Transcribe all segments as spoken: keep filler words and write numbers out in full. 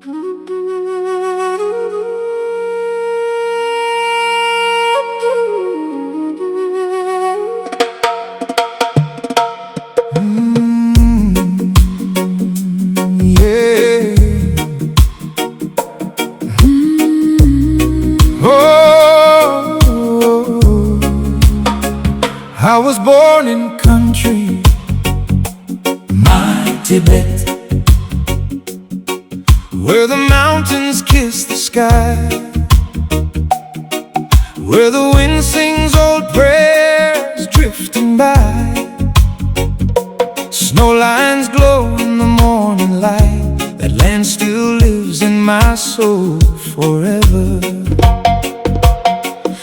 Yeah. Oh, I was born in country, my Tibet, where the mountains kiss the sky, where the wind sings old prayers drifting by. Snow lions glow in the morning light. That land still lives in my soul forever.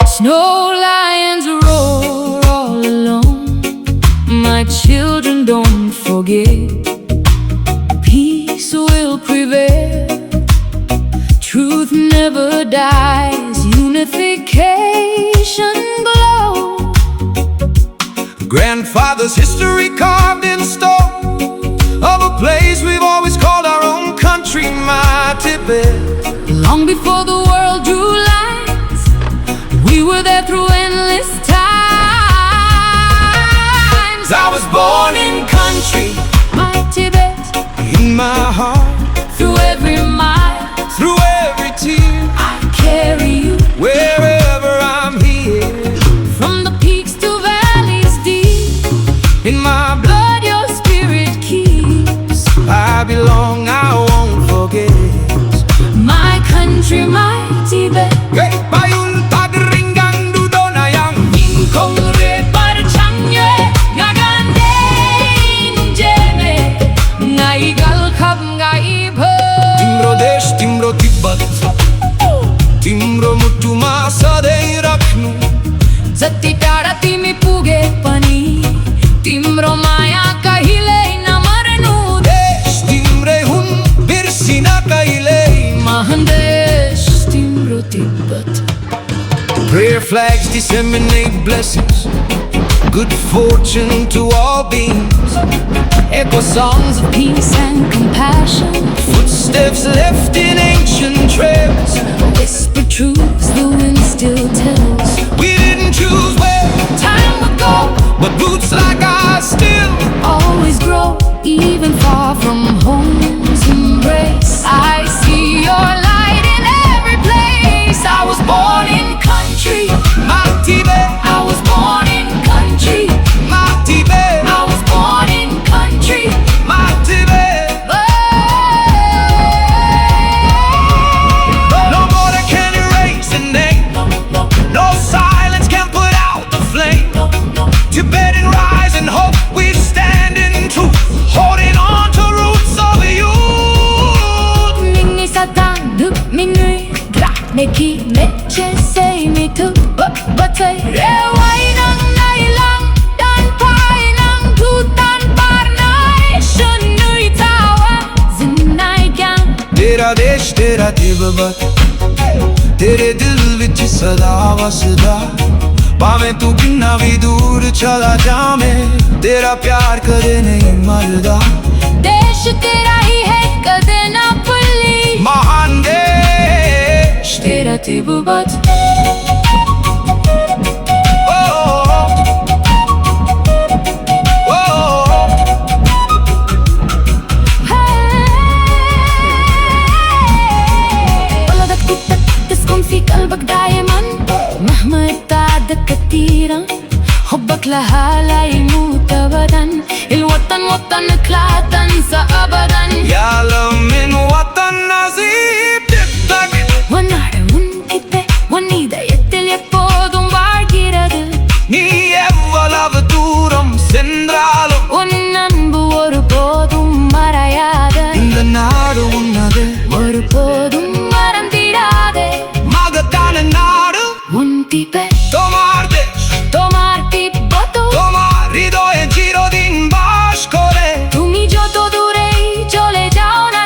Snow lions roar all alone. My children, don't forget. Peace will prevail. Truth never dies. Unification glow. Grandfather's history carved in stone of a place we've always called our own country, my Tibet. Long before the world drew lines, we were there through endless times. I was born in country, my Tibet. In my heart, through every mile, through every tear, I carry you wherever I'm here. From the peaks to valleys deep, in my blood your spirit keeps. I belong, I won't forget. My country, my Tibet. Hey, Bayul Tadringang Dudonayang. Ningkong re parchang ye, ngagan de injeme, ngai gal khap ngai bho. Timro desh, timro Tibet. Timro mutuma sadai rakhnu. Zati tara timi puge pani. Timro maya kahile na marnu. Desh timre hun birsina kahile. Mahandesh timro Tibet. Prayer flags disseminate blessings, good fortune to all beings. Echo songs of peace and compassion. Footsteps left in ancient trails. Whisper truths the wind still tells. We didn't choose where time would go, but roots like ours still always grow. Even far from home's embrace, I see your light in every place. I was born in country, Matibe. I was born in country, Matibe. I was born in country, Matibe. Oh, no border can erase the name. No silence can put out the flame. Tibetan rise and hope, we stand in truth, holding on to roots of youth. Mingi satan du minui drak me ki me che sei mi tu but but say re wai nang nai lang dan pai nang tu tan par nai shun nui tawa zin nai kyang. Tera desh, tera Tibet, tere dil vich sada vasda. Bhave tu kinna vi dur chala ja main, tera pyar kade nahi marda. Desh tera hi hai, kade na bhuli. Mahan desh, tera Tibet. Oh, oh, oh. Wala dak titak, tasqum fi qalbak daiman. Mahma ibtadat kathiran, hubbak laha la yamut abadan. Il watan watan la tansa abadan. Ya la min watan azim tibtak. Wanara un Tibet, wanida yetel epodum vargiradu. Ni evvalav duram sendralum. Unnanbu orupodum marayada. Inda naadu unnade. Orupodum marandirade. Magadana naadu. Un Tibet. Tomar desh. Tomar Tibet. Tomar hridoye chirodin bash kore. Tumi joto dure chole jao na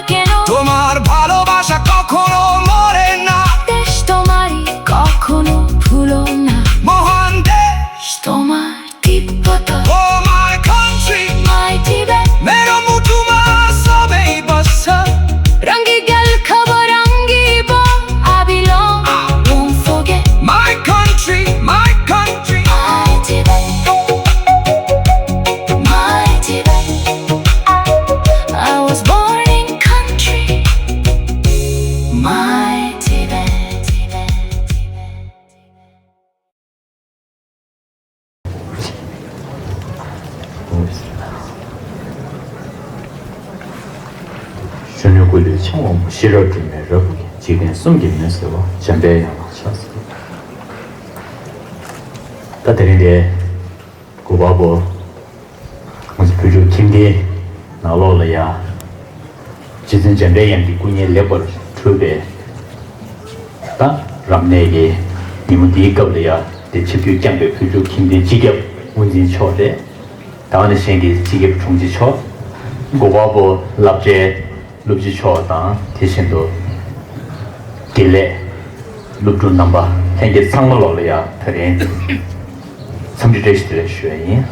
སྐུ་ལུས་འཆང་དབང་པོ་ཤེས་རབ་སྒྲོན་མེ་རབ་བརྒྱན། འཇིག་རྟེན་གསུམ་གྱི་མུན་སེལ་བ། འཇམ་པའི་དབྱངས་ལ་ཕྱག་འཚལ་ལོ། ད་དེ་རིང་འདིར་གུས་པ་པོ་ང་ཚོ་བོད་ཕྲུག་ཁྱིམ་སྡེའི་ནང་ལོགས་ལ་ཡ། རྗེ་བཙུན་འཇམ་པའི་དབྱངས་ཀྱི་སྐུ་བརྙན་ལེགས་པར་གྲུབ་པའི། ད་རབ་གནས་ཀྱི་ཉིན་མོ་འདིའི་སྐབས་ལ་ཡ། དེ་ཆིབས་བསྒྱུར་བསྐྱངས་པའི་བོད་ཕྲུག་ཁྱིམ་སྡེའི་སྤྱི་ཁྱབ་དབུ་འཛིན་མཆོག་རེད། ད་ནི་གཞན་གྱི་སྤྱི་ཁྱབ་དྲུང་ཆེ་མཆོག་གུས་པ་པོ་སློབ་གྲྭའི་སློབ་སྤྱི་མཆོག་དང་། དེ་བཞིན་དུ་དགེ་ལས་སློབ་ཕྲུག་རྣམ་པ་ལྷན་རྒྱས་ཚང་མ་ལོག་ལ་ཡ། ད་རིང་འཚམས་འདྲི་བཀྲ་ཤིས་བདེ་ལེགས་ཞུ་ཡ་ཡིན།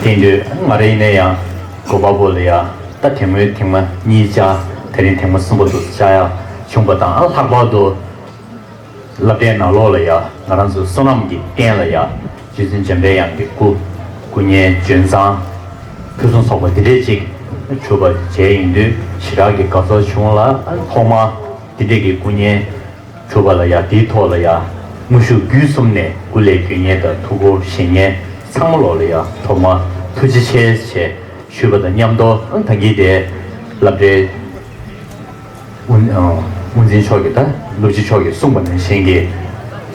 དེ་ཡིན་དུས་ང་རང་ཡིན་ན་ཡང་གུས་པ་པོ་ལ་ཡ། ད་དེ་སྔོན་ཐེངས་མ་གཉིས་བཅར། དེ་རིང་ཐེངས་མ་གསུམ་པ་དུ་བཅར་ཡ་བྱུང་པ་དང་། ཨ། ལྷག་པར་དུ་སློབ་གྲྭའི་ནང་ལོགས་ལ་ཡ། ང་རང་ཚོའི་བསོད་ནམས་ཀྱི་རྟེན་ལ་ཡ། རྗེ་བཙུན་འཇམ་པའི་དབྱངས་ཀྱི་སྐུ་སྐུ་བརྙན་ལྗོན་བཟང་ཕུན་སུམ་ཚོགས་པ་འདི་འདྲས་ཅིག་གྲུབ་པ་མཇལ་ཡོང་དུས་ཞེ་དྲག་གི་དགའ་ཚོར་བྱུང་ལ། ཐོག་མར་འདི་འདྲས་ཀྱི་སྐུ་བརྙན་གྲུབ་པ་ལ་ཡ། དེའི་ཐོག་ལ་ཡ། དངོས་ཤུགས་བརྒྱུད་གསུམ་ནས་སྐུ་ལས་བསྐྱོན་མཁན་དང་ཐུགས་ཁུར་བཞེས་མཁན་ཚང་མ་ལོག་ལ་ཡ། ཐོག་མར་ཐུགས་རྗེ་ཆེ་ཞེས་ཞུས་པ་དང་མཉམ་དུ། ད་གིན་དེ་སློབ་གྲྭའི་དབུ་ཨ་དབུ་འཛིན་མཆོག་གིས། ད་སློབ་སྤྱི་མཆོག་གིས་གསུངས་པ་ནང་བཞིན་གྱི།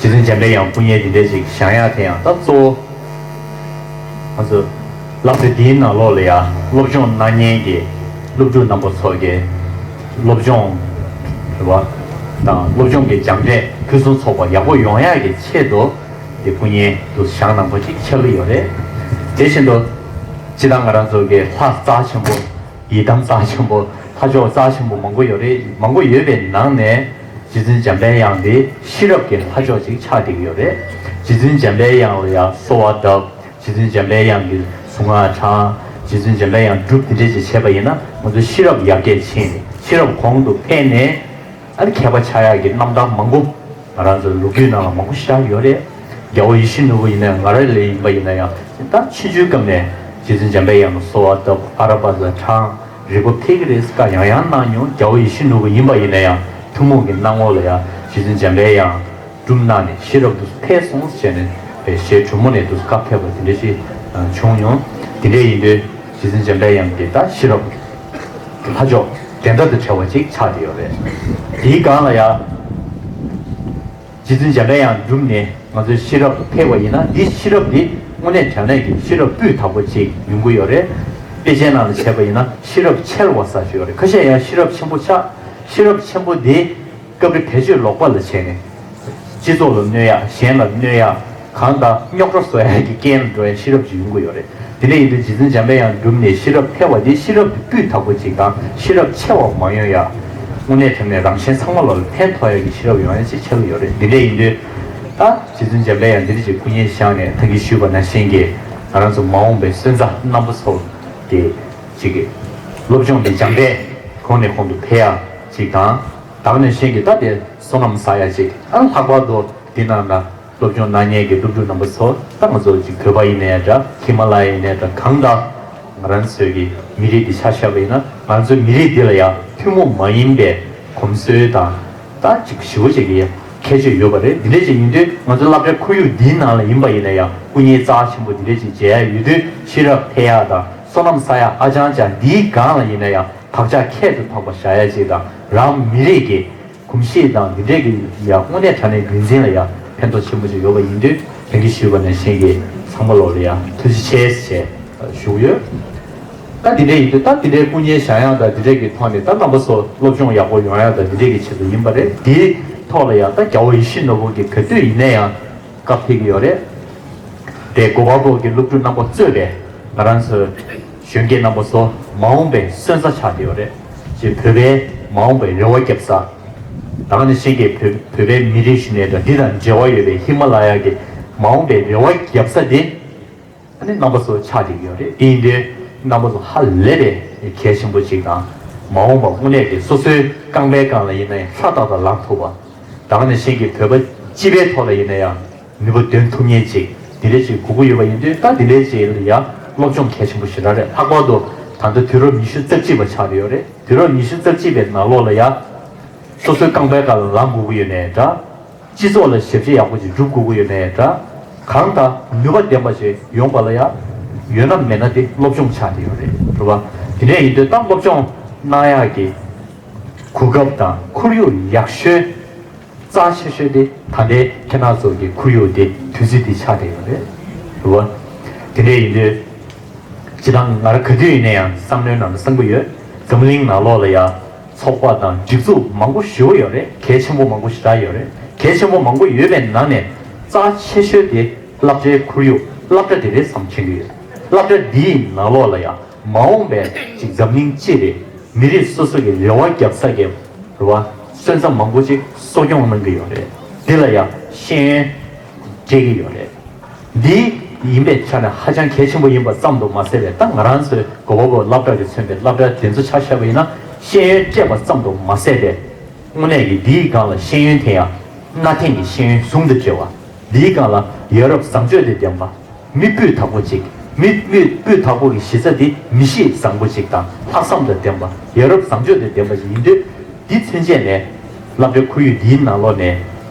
རྗེ་བཙུན་འཇམ་པའི་དབྱངས་སྐུ་བརྙན་འདི་འདྲས་ཅིག་བཞེངས་ཡག་དེ་ཡང་། ད་གཙོ་བོ་ང་ཚོ་སློབ་གྲྭ་འདིའི་ནང་ལོགས་ལ་ཡ། སློབ་སྦྱོང་གནང་མཁན་གྱི་སློབ་ཕྲུག་རྣམ་པ་ཚོ་གི་སློབ་སྦྱོང་རེད་པ། དང་སློབ་སྦྱོང་གི་སྦྱངས་འབྲས་ཕུན་སུམ་ཚོགས་པ་ཡག་པོ་ཡོང་ཡག་གི་ཆེད་དུ། དེ་སྐུ་བརྙན་དུ་བཞེངས་གནང་པ་ཅིག་ཆགས་ཀྱི་ཡོད་རེད། དེ་བཞིན་དུ་སྤྱིར་བཏང་ང་རང་ཚོ་གི་ལྷ་རྩ་ཆེན་པོ། ཡི་དམ་རྩ་ཆེན་པོ། ལྷ་མཆོག་རྩ་ཆེན་པོ་མང་པོ་ཡོད་རེད། མང་པོ་ཡོད་པའི་ནང་ནས་རྗེ་བཙུན་འཇམ་པའི་དབྱངས་འདི་ཤེས་རབ་ཀྱི་ལྷ་མཆོག་ཅིག་ཆགས་བསྡད་ཀྱི་ཡོད་རེད། རྗེ་བཙུན་འཇམ་པའི་དབྱངས་ལ་ཡང་གསོལ་བ་བཏབ། རྗེ་བཙུན་འཇམ་པའི་དབྱངས་ཀྱི་གཟུངས་སྔགས་བགྲང་། རྗེ་བཙུན་འཇམ་པའི་དབྱངས་སྒྲུབ་འདི་འདྲས་ཅིག་བྱས་པ་ཡིན་ན། ང་ཚོ་ཤེས་རབ་ཡར་རྒྱས་ཕྱིན་ནས་ཤེས་རབ་གོང་དུ་འཕེལ་ནས། ཨ་ནི་མཁས་པ་ཆགས་ཡག་གི་རྣམ་ཐར་མང་པོ་ང་རང་ཚོའི་ལོ་རྒྱུས་ནང་ལ་མང་པོ་ཞིག་ཡོད་རེད། རྒྱལ་བ་ཡིད་བཞིན་ནོར་བུ་ཡིན་ན་ཡང་། ང་རང་ལ་ཡིན་པ་ཡིན་ན་ཡང་། ད་ཆུང་ཆུང་སྐབས་ནས་རྗེ་བཙུན་འཇམ་པའི་དབྱངས་ལ་གསོལ་བ་བཏབ། ཨ་ར་པ་ཙ་བགྲང་། རིག་པ་འཕེལ་གྱི་རེད་ཟེར་བཀའ་ཡང་ཡང་གནང་མྱོང་། རྒྱལ་བ་ཡིད་བཞིན་ནོར་བུ་ཡིན་པ་ཡིན་ན་ཡང་། ཐུན་མོང་གི་སྣང་ངོ་ལ་ཡང་རྗེ་བཙུན་འཇམ་པའི་དབྱངས་སྒྲུབ་གནང་ནས་ཤེས་རབ་ཏུ་འཕེལ་སོང་ཟེར་ནས། པའི་ཞལ་དྲོན་མོ་ནས་དུ་བཀའ་ཕེབས་པ་དེ་འདྲ་ཞིག་བྱུང་མྱོང་། དེ་འདྲ་ཡིན་དུས་རྗེ་བཙུན་འཇམ་པའི་དབྱངས་དེ་ད་ཤེས་རབ་ལྷ་མཆོག་དེ་འདྲ་དང་བྲལ་བ་ཅིག་ཆགས་བསྡད་ཡོད་རེད། དེའི་སྒང་ལ་ཡང་རྗེ་བཙུན་འཇམ་པའི་དབྱངས་བསྒྲུབས་ནས་ང་ཚོའི་ཤེས་རབ་ཏུ་འཕེལ་བ་ཡིན་ན། འདི་ཤེས་རབ་འདི་དངོས་གནས་དྲང་གནས་ཀྱི་ཤེས་རབ་སྤུས་དག་པོ་ཅིག་ཡོང་གི་ཡོད་རེད། དཔེ་ཆའི་ནང་ལ་བྱས་པ་ཡིན་ན་ཤེས་རབ་འཆལ་བ་ཟེར་ཞིག་ཡོད་རེད། ཁ་ཤས་ཡང་ཤེས་རབ་ཆེན་པོ་ཆགས། ཤེས་རབ་ཆེན་པོ་འདི་སྐབས་རེ་བེད་སྤྱོད་ལོག་པ་ལ་བྱས་ནས་སྤྱི་ཚོགས་ལ་གནོད་ཡག། གཞན་ལ་གནོད་ཡག། གང་ལྟར་རྙོག་དྲ་བཟོ་ཡག་གི་རྐྱེན་ལ་འགྲོ་ཡག་ཤེས་རབ་ཅིག་ཡོང་གི་ཡོད་རེད། དེ་འདྲ་ཡིན་དུས་རྗེ་བཙུན་འཇམ་པའི་དབྱངས་བསྒྲུབས་ནས་ཤེས་རབ་འཕེལ་བ་འདི་ཤེས་རབ་འདི་སྤུས་དག་པོ་ཅིག་དང་། ཤེས་རབ་འཆལ་བ་མ་ཡོང་ཡག། དངོས་གནས་དྲང་གནས་རང་གཞན་ཚང་མ་ལ་ཕན་ཐོགས་ཡག་གི་ཤེས་རབ་ཡོང་ཡག་ཅིག་ཆགས་ཀྱི་ཡོད་རེད། དེ་འདྲ་ཡིན་དུས་ད་རྗེ་བཙུན་འཇམ་པའི་དབྱངས་འདི་འདྲ་ཅིག་སྐུ་བརྙན་བཞེངས་ནས། ད་གིན་ཞུས་པ་ནང་བཞིན་གྱི་ང་རང་ཚོ་མ་འོངས་པའི་སོན་རྩ་རྣམ་པ་ཚོ་གི་ཅིག་གི་སློབ་སྦྱོང་གི་སྦྱངས་འབྲས་གོང་ནས་གོང་དུ་འཕེལ་ཡག་ཅིག་དང་། ད་ག་ནང་བཞིན་གྱི་ད་དེ་བསོད་ནམས་བསགས་ཡག་ཅིག། ཨ། ལྷག་པར་དུ་འདི་ནང་ན་སློབ་སྦྱོང་གནང་མཁན་གྱི་སློབ་ཕྲུག་རྣམ་པ་ཚོ། ད་ང་ཚོ་ཅིག་བོད་པ་ཡིན་ན་ཡང་འདྲ། ཧི་མ་ལ་ཡ་ཡིན་ན་ཡང་འདྲ། གང་ལྟར་ང་རང་ཚོའི་གི་མི་རིགས་འདི་ཆ་བཞག་པ་ཡིན་ན། ང་ཚོའི་མི་རིགས་འདི་ལ་ཡང་ཐུན་མོང་མ་ཡིན་པའི་གོམས་སྲོལ་དང་། ད་ཅིག་ཞེ་པོ་ཅིག་གི་ཁྱད་ཆོས་ཡོད་པ་རེད། འདི་འདྲ་ཅིག་ཡིན་དུས་ང་ཚོ་སློབ་གྲྭའི་ཁོར་ཡུག་འདིའི་ནང་ལ་ཡིན་པ་ཡིན་ན་ཡང་། སྐུ་བརྙན་རྩ་ཆེན་པོ་འདི་འདྲ་ཅིག་མཇལ་ཡག་ཡོད་དུས་ཤེས་རབ་འཕེལ་ཡག་དང་བསོད་ནམས་བསགས་ཡག་ཧ་ཅང་ཅང་། འདིའི་སྒང་ལ་ཡིན་ན་ཡང་བག་ཆགས་ཁྱད་དུ་འཕགས་པ་བཞག་ཡག་ཅིག་དང་། རང་མི་རིགས་ཀྱི་གོམས་གཤིས་དང་འདི་འདྲས་ཀྱི་ཡང་དངོས་གནས་དྲང་གནས་རྒྱུན་འཛིན་ལ་ཡང་ཕན་ཐོགས་ཆེན་པོ་ཅིག་ཡོད་པ་ཡིན་དུས། ད་གིན་ཞུས་པ་ནང་བཞིན་གྱི་ཚང་མ་ལོག་ལ་ཡང་ཐུགས་རྗེ་ཆེ་ཞེས་ཞུ་གི་ཡོད། ད་འདི་འདྲས་ཡིན་དུས། ད་འདི་འདྲའི་སྐུ་བརྙན་བཞེངས་ཡག་དང་འདི་འདྲས་ཀྱི་ཐོག་ནས་ད་རྣམ་པ་ཚོ་སློབ་སྦྱོང་ཡག་པོ་ཡོང་ཡག་དང་འདི་འདྲས་ཀྱི་ཆེད་དུ་ཡིན་པ་རེད། དེའི་ཐོག་ལ་ཡང་ད་རྒྱལ་བ་ཡིད་བཞིན་ནོར་བུ་གིས་ག་དུས་ཡིན་ན་ཡང་བཀའ་ཕེབས་ཀྱི་ཡོད་རེད། དེ་གུས་པ་པོ་གི་སློབ་ཕྲུག་རྣམ་པ་གཙོས་པའི་ང་རང་ཚོའི་གཞོན་སྐྱེས་རྣམ་པ་ཚོ་མ་འོངས་པའི་སོན་རྩ་ཆགས་བསྡད་ཡོད་རེད། ཅེས་བོད་པའི་མ་འོངས་པའི་རེ་བ་བརྒྱབ་ས། ད་ག་ནང་བཞིན་གྱི་བོད་བོད་པའི་མི་རིགས་ཞུ་ནས་འདྲ། འདི་དང་འབྲེལ་བ་ཡོད་པའི་ཧི་མ་ལ་ཡ་གི་མ་འོངས་པའི་རེ་བ་བརྒྱབ་ས་དེ། ཨ་ནི་རྣམ་པ་ཚོ་ཆགས་བསྡད་ཡོད་རེད། དེ་ཡིན་དུས་རྣམ་པ་ཚོ་ཧ་ལས་པའི་གལ་ཆེན་པོ་ཅིག་དང་། མ་འོངས་པ་དངོས་གནས་ཀྱི་སོ་སོའི་རྐང་པའི་སྒང་ལ་ཡིན་ན་ཡང་ཧྲ་ཏག་ཏག་ལངས་ཐུབ་པ། ད་ག་ནང་བཞིན་གྱི་བོད་པ་སྤྱི་པའི་ཐོག་ལ་ཡིན་ན་ཡང་ནུས་པ་འདོན་ཐུབ་མཁན་ཅིག་འདི་འདྲ་ཅིག་དགོས་ཀྱི་ཡོད་པ་ཡིན་དུས། ད་འདི་འདྲ་ཅིག་ལ་ཡང་སློབ་སྦྱོང་གལ་ཆེན་པོ་ཞེ་དྲག་རེད། ལྷག་པར་དུ་ད་ལྟ་དུས་རབས་ཉི་ཤུ་རྩ་གཅིག་པ་ཆགས་བསྡད་ཡོད་རེད། དུས་རབས་ཉི་ཤུ་རྩ་གཅིག་པའི་ནང་ལོགས་ལ་ཡང་སོ་སོའི་རྐང་པའི་སྒང་ལ་ལངས་དགོས་ཀྱི་ཡོད་ནའི་འདྲ། སྤྱི་ཚོགས་ལ་ཞབས་ཕྱི་ཡག་པོ་ཅིག་སྒྲུབ་དགོས་ཀྱི་ཡོད་ནའི་འདྲ། གང་ལྟར་ནུས་པ་ལྡན་པ་ཞིག་ཡོང་བ་ལ་ཡང་ ཡོད་ན་མེད་ན་དེ་སློབ་སྦྱོང་ཆགས་བསྡད་ཡོད་རེད། རེད་བ། དེ་འདྲ་ཡིན་དུས་ད་སློབ་སྦྱོང་གནང་ཡག་གི་གོ་སྐབས་དང་ཁོར་ཡུག་ཡག་ཤོས་རྩ་ཆེ་ཤོས་དེ་ད་ལྟའི་ཁྱེད་རང་ཚོ་གི་ཁོར་ཡུག་དེ་དུས་ཚོད་དེ་ཆགས་བསྡད་ཡོད་རེད། རེད་བ། དེ་འདྲ་ཡིན་དུས། སྤྱིར་བཏང་ང་རང་ག་དུས་ཡིན་ན་ཡང་བསམ་བློའི་ནང་ལ་བསམ་གྱི་ཡོད། འཛམ་གླིང་ནང་ལོགས་ལ་ཡང་ཚོགས་པ་དང་སྒྲིག་འཛུགས་མང་པོ་ཞེ་པོ་ཡོད་རེད། གལ་ཆེན་པོ་མང་པོ་ཞེ་དྲག་ཡོད་རེད། གལ་ཆེན་པོ་མང་པོ་ཡོད་པའི་ནང་ནས་རྩ་ཆེ་ཤོས་དེ་སློབ་གྲྭའི་ཁོར་ཡུག་སློབ་གྲྭ་དེ་རེད་བསམ་མཁྱེན་གྱི་ཡོད། སློབ་གྲྭ་འདིའི་ནང་ལོགས་ལ་ཡང་མ་འོངས་པའི་ཅིག་འཛམ་གླིང་སྤྱི་རེད། མི་རིགས་སོ་སོ་གི་རེ་བ་རྒྱབ་ས་གི་རེད་བ། སོན་རྩ་མང་པོ་ཅིག་གསོ་སྐྱོང་གནང་གི་ཡོད་རེད། འདི་ལ་ཡང་ཤེས་ཡོན་སྤྲད་ཀྱི་ཡོད་རེད། འདི་ཡིན་པའི་ཆ་ནས་ཧ་ཅང་གལ་ཆེན་པོ་ཡིན་པ་ཙམ་དུ་མ་ཟད་པའི་ད་ང་རང་ཚོའི་གོ་བ་བོ་སློབ་གྲྭ་གིས་མཚོན་པའི་སློབ་གྲྭ་དེ་ཚོ་ཆ་བཞག་པ་ཡིན་ན་ཤེས་ཡོན་སྤྲད་པ་ཙམ་དུ་མ་ཟད་པའི་དངོས་གནས་ཀྱི་འདིའི་སྒང་ལ་ཤེས་ཡོན་དེ་ཡང་གནའ་དེང་གི་ཤེས་ཡོན་ཟུང་དུ་འབྲེལ་བ། འདིའི་སྒང་ལ་ཡ་རབས་བཟང་སྤྱོད་དང་ལྡན་པ། མི་སྤུས་དག་པོ་ཅིག་མི་མི་སྤུས་དག་པོ་གི་གཞི་རྩ་འདི་མི་གཤིས་བཟང་པོ་ཅིག་དང་ལྷག་བསམ་དང་ལྡན་པ། ཡ་རབས་བཟང་སྤྱོད་དང་ལྡན་པ་ཅིག་ཡིན་དུས། འདི་མཚོན་བྱེད་ནས་སློབ་གྲྭའི་ཁོར་ཡུག་འདིའི་ནང་ལོགས་ནས་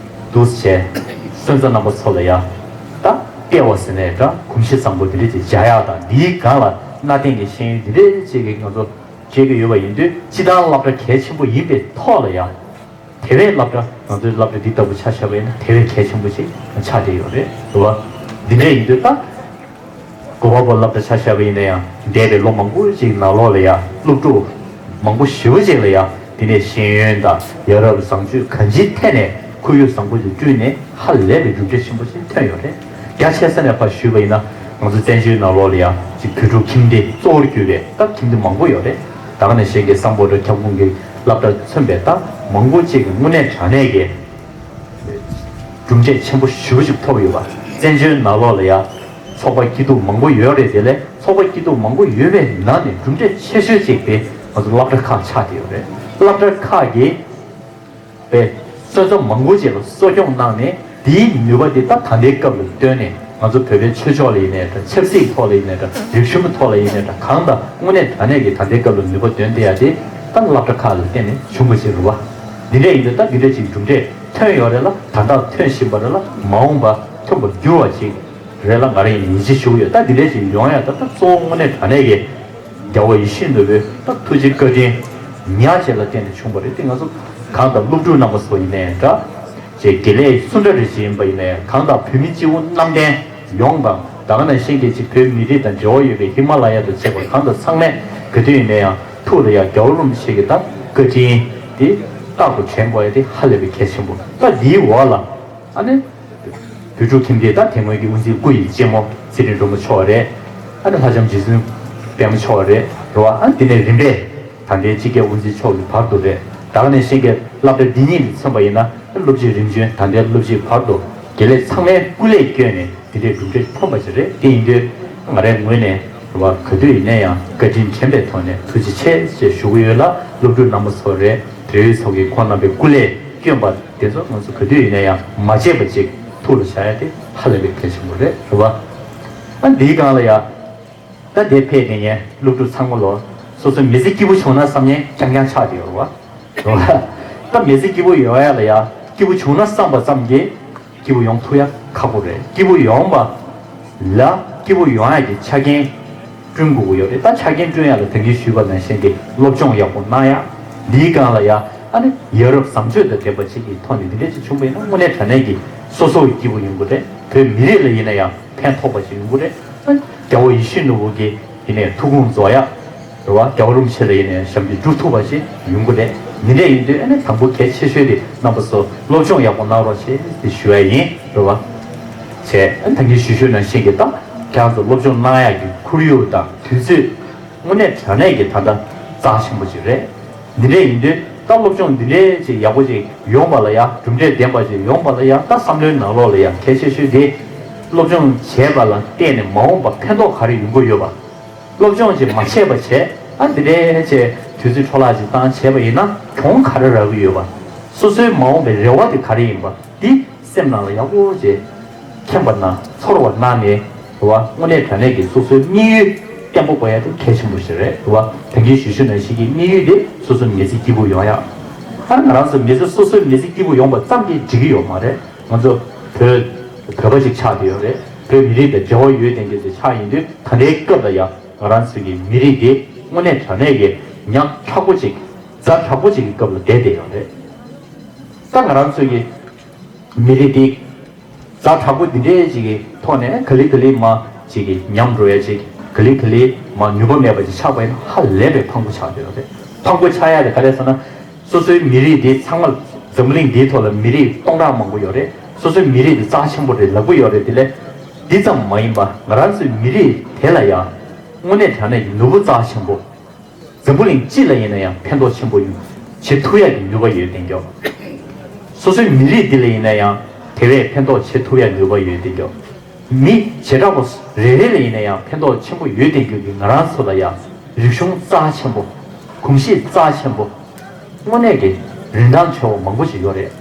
འདུག་སེ་བྱས་སོན་རྩ་རྣམ་པ་ཚོ་ལ་ཡང་ད་ལྟེ་བ་ཟེར་ནས་འདྲ་གོམས་གཤིས་བཟང་པོ་འདི་འདྲ་ཅིག་འཇགས་ཡག་དང་། འདིའི་སྒང་ལ་གནའ་དེང་གི་ཤེས་ཡོན་འདི་འདྲ་ཅིག་གི་ང་ཚོ་སྤྲད་ཀྱི་ཡོད་པ་ཡིན་དུས། སྤྱིར་བཏང་སློབ་གྲྭ་གལ་ཆེན་པོ་ཡིན་པའི་ཐོག་ལ་ཡང་དེ་བས་སློབ་གྲྭ་ང་ཚོའི་སློབ་གྲྭ་འདི་ལྟ་བུ་ཆ་བཞག་པ་ཡིན་ན་དེ་བས་གལ་ཆེན་པོ་ཞིག་ཆགས་བསྡད་ཡོད་རེད། རེད་བ། འདི་འདྲ་ཡིན་དུས་ད། གོ་བ་པོ་སློབ་གྲྭ་ཆ་བཞག་པ་ཡིན་ན་ཡང་འདས་པའི་ལོ་མང་པོ་ཞིག་ནང་ལོགས་ལ་ཡང་སློབ་ཕྲུག་མང་པོ་ཞེ་པོ་ཅིག་ལ་ཡང་དེ་ནས་ཤེས་ཡོན་དང་ཡ་རབས་བཟང་སྤྱོད་གང་ཅིའི་ཐད་ནས་ཁོར་ཡུག་བཟང་པོ་ཞིག་བསྐྲུན་ནས་ཧ་ལས་པའི་གྲུབ་འབྲས་ཆེན་པོ་ཞིག་ཐོན་ཡོད་རེད། རྒྱ་ཆེ་ས་ནས་ཕར་ཞུས་པ་ཡིན་ན་ང་ཚོ་བཙན་བྱོལ་ནང་ལོགས་ལ་ཡང་ཅིག་བོད་ཕྲུག་ཁྱིམ་སྡེ་གཙོ་བོར་གྱུར་པའི་ད་ཁྱིམ་སྡེ་མང་པོ་ཡོད་རེད། ད་ག་ནང་བཞིན་གྱི་སམ་བྷོ་ཊ་ཁྱབ་ཁོངས་ཀྱི་སློབ་གྲྭ་མཚོན་པའི་ད་མང་པོ་ཅིག་གི་དངོས་གནས་དྲང་གནས་ཀྱི་གྲུབ་འབྲས་ཆེན་པོ་ཞེ་པོ་ཅིག་ཐོབ་ཡོད་པ། བཙན་བྱོལ་ནང་ལོགས་ལ་ཡང་ཚོགས་པ་སྐྱིད་སྡུག་མང་པོ་ཡོད་རེད། དེ་ལས་ཚོགས་པ་སྐྱིད་སྡུག་མང་པོ་ཡོད་པའི་ནང་ནས་གྲུབ་འབྲས་ཆེ་ཤོས་ཅིག་དེ་ང་ཚོ་སློབ་གྲྭ་ཁག་ཆགས་བསྡད་ཡོད་རེད། སློབ་གྲྭ་ཁག་གིས་པའི་སོན་རྩ་མང་པོ་ཅིག་ལ་གསོ་སྐྱོང་གནང་ནས་དེའི་ནུས་པ་དེ་ད་ད་ལྟའི་སྐབས་ལ་བཏོན་ནས་ང་ཚོ་བོད་པའི་ཆོས་ཕྱོགས་ལ་ཡིན་ནའི་འདྲ། ཆབ་སྲིད་ཐོག་ལ་ཡིན་ནའི་འདྲ། རིག་གཞུང་གི་ཐོག་ལ་ཡིན་ནའི་འདྲ། གང་དང་དངོས་གནས་དྲང་གནས་ཀྱི་ད་ལྟའི་སྐབས་ལ་ནུས་པ་འདོན་བསྡད་ཡ་དེ་ད་སློབ་གྲྭ་ཁག་ལ་བརྟེན་ནས་བྱུང་བ་ཞིག་རེད་བ། འདི་འདྲ་ཡིན་དུས་ད་འདི་འདྲ་ཅིག་གྲུབ་འབྲས་ཐོན་ཡོད་རེད་ལ། ད་ལྟ་ཐོན་བཞིན་པ་རེད་ལ། མ་འོངས་པ་ཐོན་པར་འགྱུར་བ་ཅིག་རེད་ལ་ང་རང་ཡིད་ཆེས་ཞུ་གི་ཡོད། ད་འདི་འདྲ་ཅིག་ཡོང་ཡ་ད་ད་གཙོ་བོ་དངོས་གནས་དྲང་གནས་ཀྱི་རྒྱལ་བ་ཡིད་བཞིན་ནོར་བུའི་ད་ཐུགས་རྗེ་བཀའ་དྲིན་ཉག་ཅིག་ལ་བརྟེན་ནས་བྱུང་བ་རེད། དེ་ང་ཚོ་གང་ལྟར་སློབ་ཕྲུག་རྣམ་པ་ཚོ་ཡིན་ནའི་འདྲ། ཅེས་དགེ་ལས་སུ་འདྲ་རེ་ཞིག་ཡིན་པ་ཡིན་ནའི་གང་དང་བོད་མི་སྤྱི་བོ་གནམ་བསྟན་ཡོངས་དང་། ད་ག་ནང་བཞིན་གྱི་ཅིག་བོད་མི་རིགས་དང་འབྲེལ་བ་ཡོད་པའི་ཧི་མ་ལ་ཡ་དང་བཅས་པ་གང་དང་ཚང་མས་ག་དུས་ཡིན་ན་ཡང་ཐུགས་ལ་ཡ་རྒྱལ་བ་རིན་པོ་ཆེ་གི་ད་བཀའ་དྲིན་དེ་རྟག་ཏུ་དྲན་དགོས་ཡ་དེ་ཧ་ལས་པའི་གལ་ཆེན་པོ། ད་འདིའི་འོག་ལ་ཨ་ནི་བོད་ཕྲུག་ཁྱིམ་སྡེ་ད་དེ་སྔོན་གྱི་དབུ་འཛིན་སྐུ་ཡི་གཅེན་མོ་ཚེ་རིང་སྒྲོལ་མ་མཆོག་རེད། ཨ་ནི་ལྷ་ལྕམ་རྗེ་བཙུན་པད་མ་མཆོག་རེད། རེད་བ། ཨ་ནི་དེ་ནས་རིམ་པས། ད་ལྟའི་སྤྱི་ཁྱབ་དབུ་འཛིན་མཆོག་གི་བར་དུ་རེད། ད་ག་ནང་བཞིན་གྱི་སློབ་གྲྭ་འདི་ཉིད་ལ་མཚོན་པ་ཡིན་ན་སློབ་སྤྱི་རིམ་བྱོན་ད་ལྟའི་སློབ་སྤྱིའི་བར་དུ་དགེ་ལས་ཚང་མའི་སྐུ་ལས་བསྐྱོན་ནས་འདི་འདྲའི་གྲུབ་འབྲས་ཐོན་པ་ཞིག་རེད། དེ་ཡིན་དུས་ང་རའི་ངོས་ནས་རེད་བ། ག་དུས་ཡིན་ན་ཡང་བཀའ་དྲིན་དྲན་པའི་ཐོག་ནས་ཐུགས་རྗེ་ཆེ་ཞེས་ཞུ་གི་ཡོད་ལ། སློབ་ཕྲུག་རྣམ་པ་ཚོ་རེད། དེ་ཚོ་གིས་ཁོང་རྣམ་པའི་སྐུ་ལས་བསྐྱོན་པ་དེ་ཚོ་ང་ཚོ་ག་དུས་ཡིན་ན་ཡང་མ་བརྗེད་པ་ཅིག་ཐུགས་ལ་བཞག་ཡ་དེ་ཧ་ལས་པའི་གལ་ཆེན་པོ་རེད། རེད་བ། ཨ་འདིའི་སྒང་ལ་ཡ། ད་དེ་ཕེབས་དེ་ངས་སློབ་ཕྲུག་ཚང་མ་ལོ་སོ་སོའི་མི་ཚེ་སྐྱིད་པོ་བྱུང་ན་བསམ་ཉན་རྐྱང་རྐྱང་ཆགས་བསྡད་ཡོད་རེད་བ། ད་མི་ཚེ་སྐྱིད་པོ་ཡོང་ཡ་ལ་ཡ་སྐྱིད་པོ་བྱུང་ན་བསམ་པ་ཙམ་གྱིས་སྐྱིད་པོ་ཡོང་ཐུབ་ཡ་ཁག་པོ་རེད། སྐྱིད་པོ་ཡོང་བ་ལ་སྐྱིད་པོ་ཡོང་ཡ་གི་ཆ་རྐྱེན་བསྐྲུན་དགོས་ཀྱི་ཡོད་རེད། ད་ཆ་རྐྱེན་བསྐྲུན་ཡ་ལ་ད་གིན་ཞུས་པ་ནང་བཞིན་གྱི་སློབ་སྦྱོང་ཡག་པོ་གནང་ཡ། འདིའི་སྒང་ལ་ཡ་ཨ་ནི་ཡ་རབས་བཟང་སྤྱོད་དང་ལྡན་པ་ཅིག་གི་ཐོག་ནས་འདི་འདྲ་ཅིག་བྱུང་བ་ཡིན་ན་དངོས་གནས་དྲང་གནས་ཀྱི་སོ་སོ་སྐྱིད་པོ་ཡོང་གི་རེད། བོད་མི་རིགས་ལ་ཡིན་ན་ཡང་ཕན་ཐོགས་པ་ཞིག་ཡོང་གི་རེད། རྒྱལ་བ་ཡིད་བཞིན་ནོར་བུ་གི་ཡིན་ནའི་ཐུགས་དགོངས་རྫོགས་ཡག་རེད་བ། རྒྱལ་བ་རིན་པོ་ཆེ་ལ་ཡིན་ནའི་ཞབས་འདེགས་སྒྲུབ་ཐུབ་པ་ཞིག་ཡོང་གི་རེད། འདི་འདྲ་ཡིན་དུས་ཨ་ནི་དང་པོ་གལ་ཆེ་ཤོས་དེ་རྣམ་པ་ཚོ་སློབ་སྦྱོང་ཡག་པོ་གནང་རོགས་བྱེད་ཟེར་ཞུ་ཡ་ཡིན། རེད་བ། བྱས་ཨ་ནི་ད་གིན་ཞུ་ཞུས་ནང་བཞིན་གྱི་ད་ཁྱེད་རང་ཚོ་སློབ་སྦྱོང་གནང་ཡག་གི་ཁོར་ཡུག་དང་དུས་ཚོད་དངོས་གནས་དྲང་གནས་ཀྱི་ད་ལྟ་རྩ་ཆེན་པོ་ཅིག་རེད། འདི་འདྲ་ཡིན་དུས་ད་སློབ་སྦྱོང་འདི་འདྲའི་ཅིག་ཡག་པོ་ཅིག་ཡོང་བ་ལ་ཡ། གྲུབ་འབྲས་ལྡན་པ་ཅིག་ཡོང་བ་ལ་ཡ། ད་བསམ་བློའི་ནང་ལོགས་ལ་ཡ་གལ་ཆེ་ཤོས་དེ་སློབ་སྦྱོང་བྱས་པ་ལ་བརྟེན་ནས་མ་འོངས་པ་ཕན་ཐོགས་ག་རེ་ཡོང་གི་ཡོད་པ། སློབ་སྦྱོང་ཅིག་མ་བྱས་པ་བྱས། ཨ་འདི་འདྲའི་ཅིག་དུས་ཚོད་འཕྲོ་བརླག་ཅིག་བཏང་བྱས་པ་ཡིན་ན་གྱོང་ག་རེ་རག་གི་ཡོད་པ། སོ་སོའི་མ་འོངས་པའི་རེ་བ་དེ་ག་རེ་ཡིན་པ། འདི་སེམས་ནང་ལ་ཡག་པོ་ཅིག་མཁྱེན་པ་ན་ཚོར་བ་གནང་ནས། རེད་བ། དངོས་གནས་དྲང་གནས་ཀྱི་སོ་སོའི་དམིགས་ཡུལ་བརྟན་པོ་དགོས་ཡ་དེ་གལ་ཆེན་པོ་ཞིག་རེད། རེད་བ། ད་གིན་ཞུ་ཞུ་ནང་བཞིན་གྱི་དམིགས་ཡུལ་དེ་སོ་སོའི་མི་ཚེ་སྐྱིད་པོ་ཡོང་ཡ། ཨ་ང་རང་ཚོ་མི་ཚེ་སོ་སོའི་མི་ཚེ་སྐྱིད་པོ་ཡོང་བ་ཙམ་གྱིས་འགྲིག་གི་ཡོད་མ་རེད། ང་ཚོ་བོད་བོད་པ་ཅིག་ཆགས་བསྡད་ཡོད་རེད། བོད་མི་རིགས་དང་འབྲེལ་བ་ཡོད་བསྡད་མཁན་དེ་ཆགས་ཡིན་དུས། ད་ལྟའི་སྐབས་ལ་ཡང་ང་རང་ཚོའི་གི་མི་རིགས་དེ་དངོས་གནས་དྲང་གནས་ཀྱི་ཉམ་ཐག་པོ་ཅིག་ཛ་དྲག་པོ་ཅིག་གི་སྐབས་ལ་བསྡད་བསྡད་ཡོད་རེད། ད་ང་རང་ཚོའི་གི་མི་རིགས་དེ་ཛ་དྲག་པོ་འདི་འདྲའི་ཅིག་གི་ཐོག་ནས་ག་ལེ་ག་ལེ་མར་ཅིག་གི་ཉམས་འགྲོ་ཡ་ཅིག་ག་ལེ་ག་ལེ་མར་ནུས་པ་མེད་པ་ཅིག་ཆགས་པ་ཡིན་ན་ཧ་ལས་པའི་ཕངས་པོ་ཆགས་བསྡད་ཡོད་རེད། ཕངས་པོ་ཆགས་ཡ་དེ་ག་རེ་ཟེར་ན། སོ་སོའི་མི་རིགས་འདི་ཚང་མ། འཛམ་བུ་གླིང་འདིའི་ཐོག་ལ་མི་རིགས་སྟོང་ཕྲག་མང་པོ་ཡོད་རེད། སོ་སོའི་མི་རིགས་འདི་རྩ་ཆེན་པོ་རེད་ལབ་ཀྱི་ཡོད་རེད། དེ་ལས་འདི་ཙམ་མ་ཡིན་པ་ང་རང་ཚོའི་མི་རིགས་དེ་ལ་ཡང་དངོས་གནས་དྲང་གནས་ཀྱི་ནོར་བུ་རྩ་ཆེན་པོ། འཛམ་བུ་གླིང་སྤྱི་ལ་ཡིན་ན་ཡང་ཕན་ཐོགས་ཆེན་པོ་ཡོད། བྱེད་ཐུབ་ཡག་གི་ནུས་པ་ཡོད་བསྡད་ཀྱི་ཡོད། སོ་སོའི་མི་རིགས་འདི་ལ་ཡིན་ན་ཡང་དེ་བས་ཕན་ཐོགས་བྱེད་ཐུབ་ཡག་ནུས་པ་ཡོད་བསྡད་ཀྱི་ཡོད། མི་བྱེ་བྲག་པ་རེ་རེ་ལ་ཡིན་ན་ཡང་ཕན་ཐོགས་ཆེན་པོ་ཡོད་བསྡད་རྒྱུ་གི་ང་རང་ཚོ་ལ་ཡང་རིག་གཞུང་རྩ་ཆེན་པོ། གོམས་གཤིས་རྩ་ཆེན་པོ། དངོས་གནས་ཀྱི་རིན་ཐང་ཆེ་བ་མང་པོ་ཞིག་ཡོད་རེད།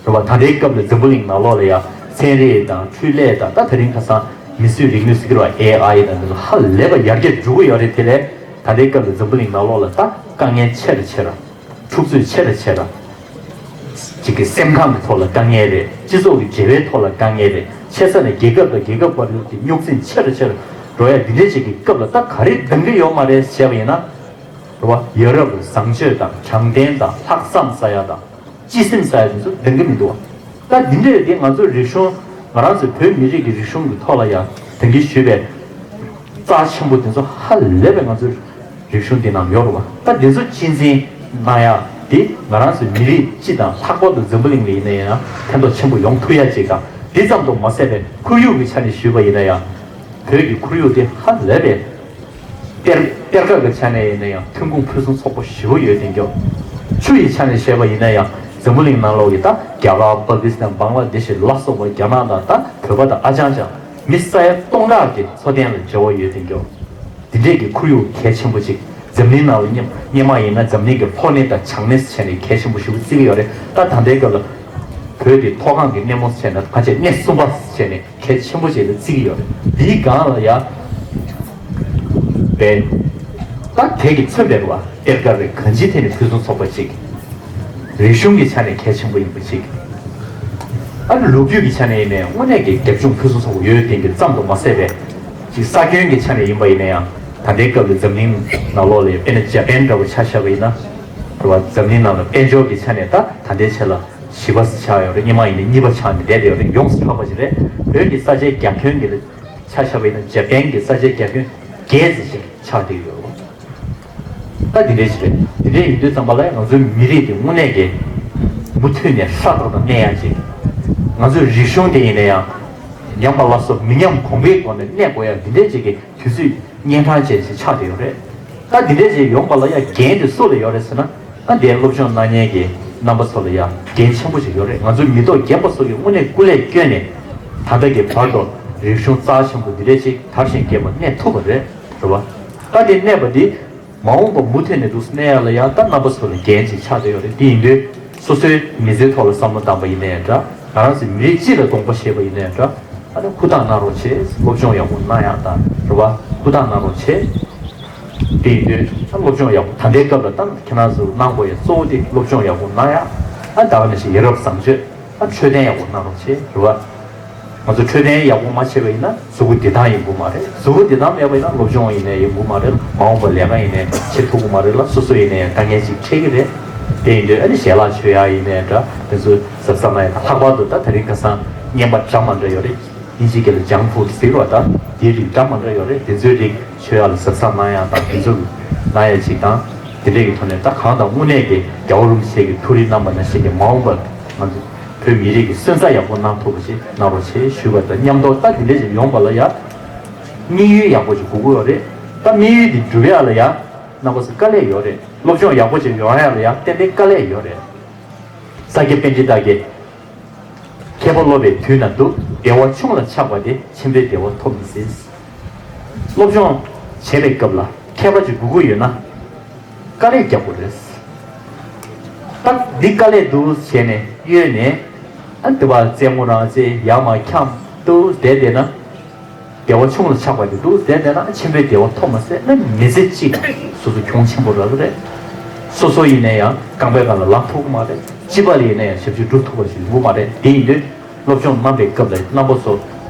རེད་བ། ད་ལྟའི་སྐབས་ལ་འཛམ་བུ་གླིང་ནང་ལོགས་ལ་ཡང་ཚན་རིག་དང་འཕྲུལ་ལས་དང་། ད་དེ་རིང་ཁ་སང་མིས་བཟོས་རིག་ནུས་ཟེར་གྱི་རེད་བ། ཨེ་ཨའི་དང་འདི་ཚོ་ཧ་ལས་པ་ཡར་རྒྱས་འགྲོ་གི་ཡོད་རེད། དེ་ལས་ད་ལྟའི་སྐབས་ལ་འཛམ་བུ་གླིང་ནང་ལོགས་ལ་ད་དཀའ་ངལ་ཆེ་རུ་ཆེ་རུ། འཁྲུག་རྩོད་ཆེ་རུ་ཆེ་རུ། གཅིག་གི་སེམས་ཁམས་ཀྱི་ཐོག་ལ་དཀའ་ངལ་རེད། སྤྱི་ཚོགས་ཀྱི་འབྲེལ་བའི་ཐོག་ལ་དཀའ་ངལ་རེད། ཆེ་ས་ནས་རྒྱལ་ཁབ་དང་རྒྱལ་ཁབ་བར་གྱི་རྙོག་འཛིང་ཆེ་རུ་ཆེ་རུ་འགྲོ་ཡ་འདི་འདྲའི་ཅིག་གི་སྐབས་ལ་ད་ག་རེ་འདང་གི་ཡོད་མ་རེད་བྱས་པ་ཡིན་ན། རེད་བ། ཡ་རབས་བཟང་སྤྱོད་དང་དྲང་བདེན་དང་ལྷག་བསམ་ཟེར་ཡ་དང་སྤྱི་སེམས་ཟེར་ཡ་དེ་ཚོ་འདང་གི་མི་འདུག་བ། ད་འདི་འདྲས་དེ་ང་ཚོའི་རིག་གཞུང་། ང་རང་ཚོའི་བོད་མི་རིགས་ཀྱི་རིག་གཞུང་གི་ཐོག་ལ་ཡང་དེང་གི་ཞུས་པའི་རྩ་ཆེན་པོ་དེ་ཚོ་ཧ་ལས་པའི་ང་ཚོའི་རིག་གཞུང་འདི་ནང་ཡོད་རེད་བ། ད་འདི་ཚོ་གཅེས་འཛིན་གནང་ཡག་འདི་ང་རང་ཚོའི་མི་རིགས་སྤྱི་དང་ལྷག་པར་དུ་འཛམ་བུ་གླིང་ལ་ཡིན་ན་ཡང་ཕན་ཐོགས་ཆེན་པོ་ཡོང་ཐུབ་ཡག་ཅིག་དང་། འདི་ཙམ་དུ་མ་ཟད་པའི་ཁོར་ཡུག་གི་ཆ་ནས་ཞུས་པ་ཡིན་ན་ཡང་། བོད་ཀྱི་ཁོར་ཡུག་དེ་ཧ་ལས་པའི་གཏེར་གཏེར་ཁ་གི་ཆ་ནས་ཡིན་ན་ཡང་ཐོན་ཁུངས་ཕུན་སུམ་ཚོགས་པོ་ཞེ་པོ་ཡོད་དེ་འདུག། ཆུ་ཡི་ཆ་ནས་བཤད་པ་ཡིན་ན་ཡང་འཛམ་བུ་གླིང་ནང་ལོགས་ཀྱི་ད་རྒྱ་གར། པ་ཀི་སི་ཐན། བང་ལ་དེ་ཤི་ལ་སོགས་པ་རྒྱ་ནག་དང་ད་བོད་པ་དང་ཨ་ཅང་ཅང་མི་ས་ཡ་སྟོང་ཕྲག་གི་འཚོ་རྟེན་ལ་འབྲེལ་བ་ཡོད་དེ་འདུག། འདི་འདྲས་ཀྱི་ཁོར་ཡུག་གལ་ཆེན་པོ་ཅིག། འཛམ་གླིང་ནང་ལ་སྔོན་སྔོན་མ་ཡིན་ན་འཛམ་གླིང་གི་ལྷོ་ནས་དང་བྱང་ནས་བྱས་ནས་གལ་ཆེན་པོ་ཞེ་པོ་བརྩི་གི་ཡོད་རེད། ད་ད་ལྟའི་སྐབས་ལ་བོད་དེ་མཐོ་སྒང་གི་གནས་མོ་བྱས་ན་ཕལ་ཆེར་གནས་གསུམ་པ་བྱས་ནས་གལ་ཆེན་པོ་ཞིག་ལ་བརྩི་གི་ཡོད་རེད། འདིའི་སྒང་ལ་ཡ་བས་ད་དེ་གི་མཚོན་པའི་བ་གཏེར་ཁ་རེད། གང་ཅིའི་ཐད་ནས་ཕུན་སུམ་ཚོགས་པ་ཅིག། རིག་གཞུང་གི་ཆ་ནས་གལ་ཆེན་པོ་ཡིན་པ་ཅིག། ཨ་ནི་ལོ་རྒྱུས་ཀྱི་ཆ་ནས་ཡིན་ནའི་དངོས་གནས་ཀྱི་རྒྱབ་ལྗོངས་ཕུན་སུམ་ཚོགས་པོ་ཡོད་དེ་གི་ཙམ་དུ་མ་ཟད་པའི་ཅིག་ས་ཁྱོན་གྱི་ཆ་ནས་ཡིན་པ་ཡིན་ན་ཡང་། ད་ལྟའི་སྐབས་ལ་འཛམ་གླིང་ནང་ལོགས་ལ་དཔེར་ན་ཇ་པན་འདྲ་བོ་ཆ་བཞག་པ་ཡིན་ན། རེད་བ། འཛམ་གླིང་ནང་ལ་དཔལ་འབྱོར་གྱི་ཆ་ནས་ད་ད་ལྟའི་ཆ་ལ་བཞི་པ་ཆགས་ཡོད་རེད། སྔོན་མ་ཡིན་ན་གཉིས་པ་ཆགས་ནས་བསྡད་ཡོད་རེད། ཡོངས་སུ་གྲགས་པ་ཞིག་རེད། བོད་ཀྱི་ས་ཆའི་རྒྱ་ཁྱོན་གྱི་ཆ་བཞག་པ་ཡིན་ན་ཇ་པན་གྱི་ས་ཆའི་རྒྱ་ཁྱོན་བརྒྱད་ཙམ་ཞིག་ཆགས་བསྡད་ཡོད་རེད། ད་འདི་འདྲས་ཞིག་རེད། འདི་འདྲས་ཡིན་དུས་ཙམ་པ་ལ་ང་ཚོའི་མི་རིགས་དེ་དངོས་གནས་ཀྱི་མུ་མཐུད་ནས་ཧྲག་ཏག་ཏག་གནས་ཡག་ཅིག། ང་ཚོའི་རིག་གཞུང་དེ་ཡིན་ན་ཡང་ཉམས་པ་སླར་གསོ་མི་ཉམས་གོང་འཕེལ་སྒོ་ནས་གནས་དགོས་ཡ་འདི་འདྲས་ཅིག་གི་དུས་ཚོད་གཉན་འཕྲང་ཅན་ཞིག་ཆགས་བསྡད་ཡོད་རེད། ད་འདི་འདྲས་ཅིག་ཡོང་པ་ལ་ཡ་འགན་དེ་སུ་ལ་ཡོད་རེད་ཟེར་ན། ད་འདིར་སློབ་སྦྱོང་གནང་མཁན་གྱི་རྣམ་པ་ཚོ་ལ་ཡ་འགན་ཆེན་པོ་ཞིག་ཡོད་རེད། ང་ཚོ་མི་ཐོག་རྒན་པ་ཚོ་གིས་དངོས་གནས་སྐུ་ལས་བསྐྱོན་ནས་ད་ལྟ་གི་བར་དུ་རིག་གཞུང་རྩ་ཆེན་པོ་འདི་འདྲས་ཅིག་དར་ཞིང་རྒྱས་པ་གནས་ཐུབ་པ་རེད། རེད་བ། ད་འདི་གནས་པ་འདི་མ་འོངས་པ་མུ་མཐུད་ནས་འདུག་གནས་ཡ་ལ་ཡ་ད་རྣམ་པ་ཚོ་ལ་འགན་ཅིག་ཆགས་བསྡད་ཡོད་རེད། འདི་ཡིན་དུས་སོ་སོའི་མི་ཚེའི་ཐོག་ལ་བསམ་བློ་བཏང་པ་ཡིན་ནའི་འདྲ། ང་རང་ཚོའི་མི་རིགས་སྤྱི་ལ་དགོངས་པ་བཞེས་པ་ཡིན་ནའི་འདྲ། ཨ་ནི་ཧུར་ཐག་གནང་རོགས་བྱེད། སློབ་སྦྱོང་ཡག་པོ་གནང་ཡག་དང་། རེད་བ། ཧུར་ཐག་གནང་རོགས་བྱེད། དེ་ཡིན་དུས་ད་སློབ་སྦྱོང་ཡག་པོ་ད་ལྟའི་སྐབས་ལ་ད་ཁྱེད་རང་ཚོ་གནང་དགོས་ཡ་གཙོ་བོ་དེ་སློབ་སྦྱོང་ཡག་པོ་གནང་ཡག། ཨ་ད་ག་ནང་བཞིན་ཡ་རབས་བཟང་སྤྱོད། ཨ་འཕྲོད་བསྟེན་ཡག་པོ་གནང་རོགས་བྱེད། རེད་བ། ང་ཚོ་འཕྲོད་བསྟེན་ཡག་པོ་མ་བྱས་པ་ཡིན་ན་གཟུགས་པོ་བདེ་ཐང་ཡོང་གི་མ་རེད། གཟུགས་པོ་བདེ་ཐང་མེད་པ་ཡིན་ན་སློབ་སྦྱོང་ཡིན་ནའི་ཡོང་གི་མ་རེད། མ་འོངས་པ་ལས་ཀ་ཡིན་ནའི་བྱེད་ཐུབ་ཀྱི་མ་རེད་ལ། སོ་སོ་ཡིན་ནའི་དཀའ་ངལ་ཅིག་འཕྲད་ཀྱི་རེད། དེ་ཡིན་དུས་ཨ་ནི་ཞལ་ལག་མཆོད་ཡག་ཡིན་ནའི་འདྲ། དེ་ཚོ་གཟབ་གཟབ་གནང་ཡག་དང་། ལྷག་པར་དུ་ད་དེ་རིང་ཁ་སང་བརྙན་པར་འདྲ་མི་འདྲ་ཡོད་རེད། དབྱིན་ཇི་སྐད་ལ་ཇང་ཕུཌ་ཟེར་བ་དང་དེའི་རིགས་འདྲ་མི་འདྲ་ཡོད་རེད། དེ་ཚོའི་རིགས་མཆོད་ཡག་ལ་གཟབ་གཟབ་གནང་ཡག་དང་། དེ་ཚོ་གནང་ཡག་ཅིག་དང་། དེ་འདྲས་ཀྱི་ཐོག་ནས་ད་གང་དང་དངོས་གནས་ཀྱི་རྒྱལ་བ་རིན་པོ་ཆེ་གི་ཐུགས་རེ་གནང་པ་ནང་བཞིན་གྱི་མ་འོངས་པར་ང་ཚོ་བོད་མི་རིགས་ཀྱི་སོན་རྩ་ཡག་པོ་གནང་ཐུབ་པ་ཞིག་གནང་རོགས་བྱེད་ཞུས་པ་དང་མཉམ་དུ། ད་དེ་འདྲས་ཅིག་ཡོང་པ་ལ་ཡ་དམིགས་ཡུལ་ཡག་པོ་ཅིག་དགོས་ཀྱི་ཡོད་རེད། ད་དམིགས་ཡུལ་དེ་འགྲུབ་ཡག་ལ་ཡ་རྣམ་པ་ཚོ་དཀའ་ལས་ཡོད་རེད། སློབ་སྦྱོང་ཡག་པོ་ཅིག་ཡོང་ཡག་ལ་ཡ་ཏན་ཏན་དཀའ་ལས་ཡོད་རེད། ས་སྐྱ་པཎྜི་ཏ་གིས། མཁས་པ་སློབ་པའི་དུས་ན་སྡུག། བདེ་བ་ཆུང་ལ་ཆགས་པ་དེ། ཆེན་པོའི་བདེ་བ་ཐོབ་མི་སྲིད། སློབ་སྦྱོང་བྱེད་པའི་སྐབས་ལ་མཁས་པ་ཅིག་དགོས་ཀྱི་ཡོད་ན་དཀའ་ལས་རྒྱག་དགོས་རེད། ད་འདི་དཀའ་ལས་འདུག་བྱས་ནས་གཡོལ་ནས། ཨ་འདི་བ་རྩེད་མོ་རང་རྩེ། ཡར་མར་འཁྱམས་འདུག་བསྡད་བསྡད་ན། བདེ་བ་ཆུང་ལ་ཆགས་པ་དེ་འདུག་བསྡད་བསྡད་ན་ཆེན་པོའི་བདེ་བ་ཐོབ་མ་སྲིད། ན་མི་ཚེ་གཅིག་སོ་སོ་གྱོང་ཆེན་པོ་རག་གི་རེད། སོ་སོ་ཡིན་ན་ཡང་རྐང་པའི་སྒང་ལ་ལངས་ཐུབ་ཀྱི་མ་རེད། སྤྱི་པ་ལ་ཡིན་ན་ཡང་ཞབས་ཕྱི་སྒྲུབ་ཐུབ་པ་ཞིག་ཡོང་གི་མ་རེད། དེ་ཡིན་དུས་སློབ་སྦྱོང་གནང་པའི་སྐབས་ལ་རྣམ་པ་ཚོ་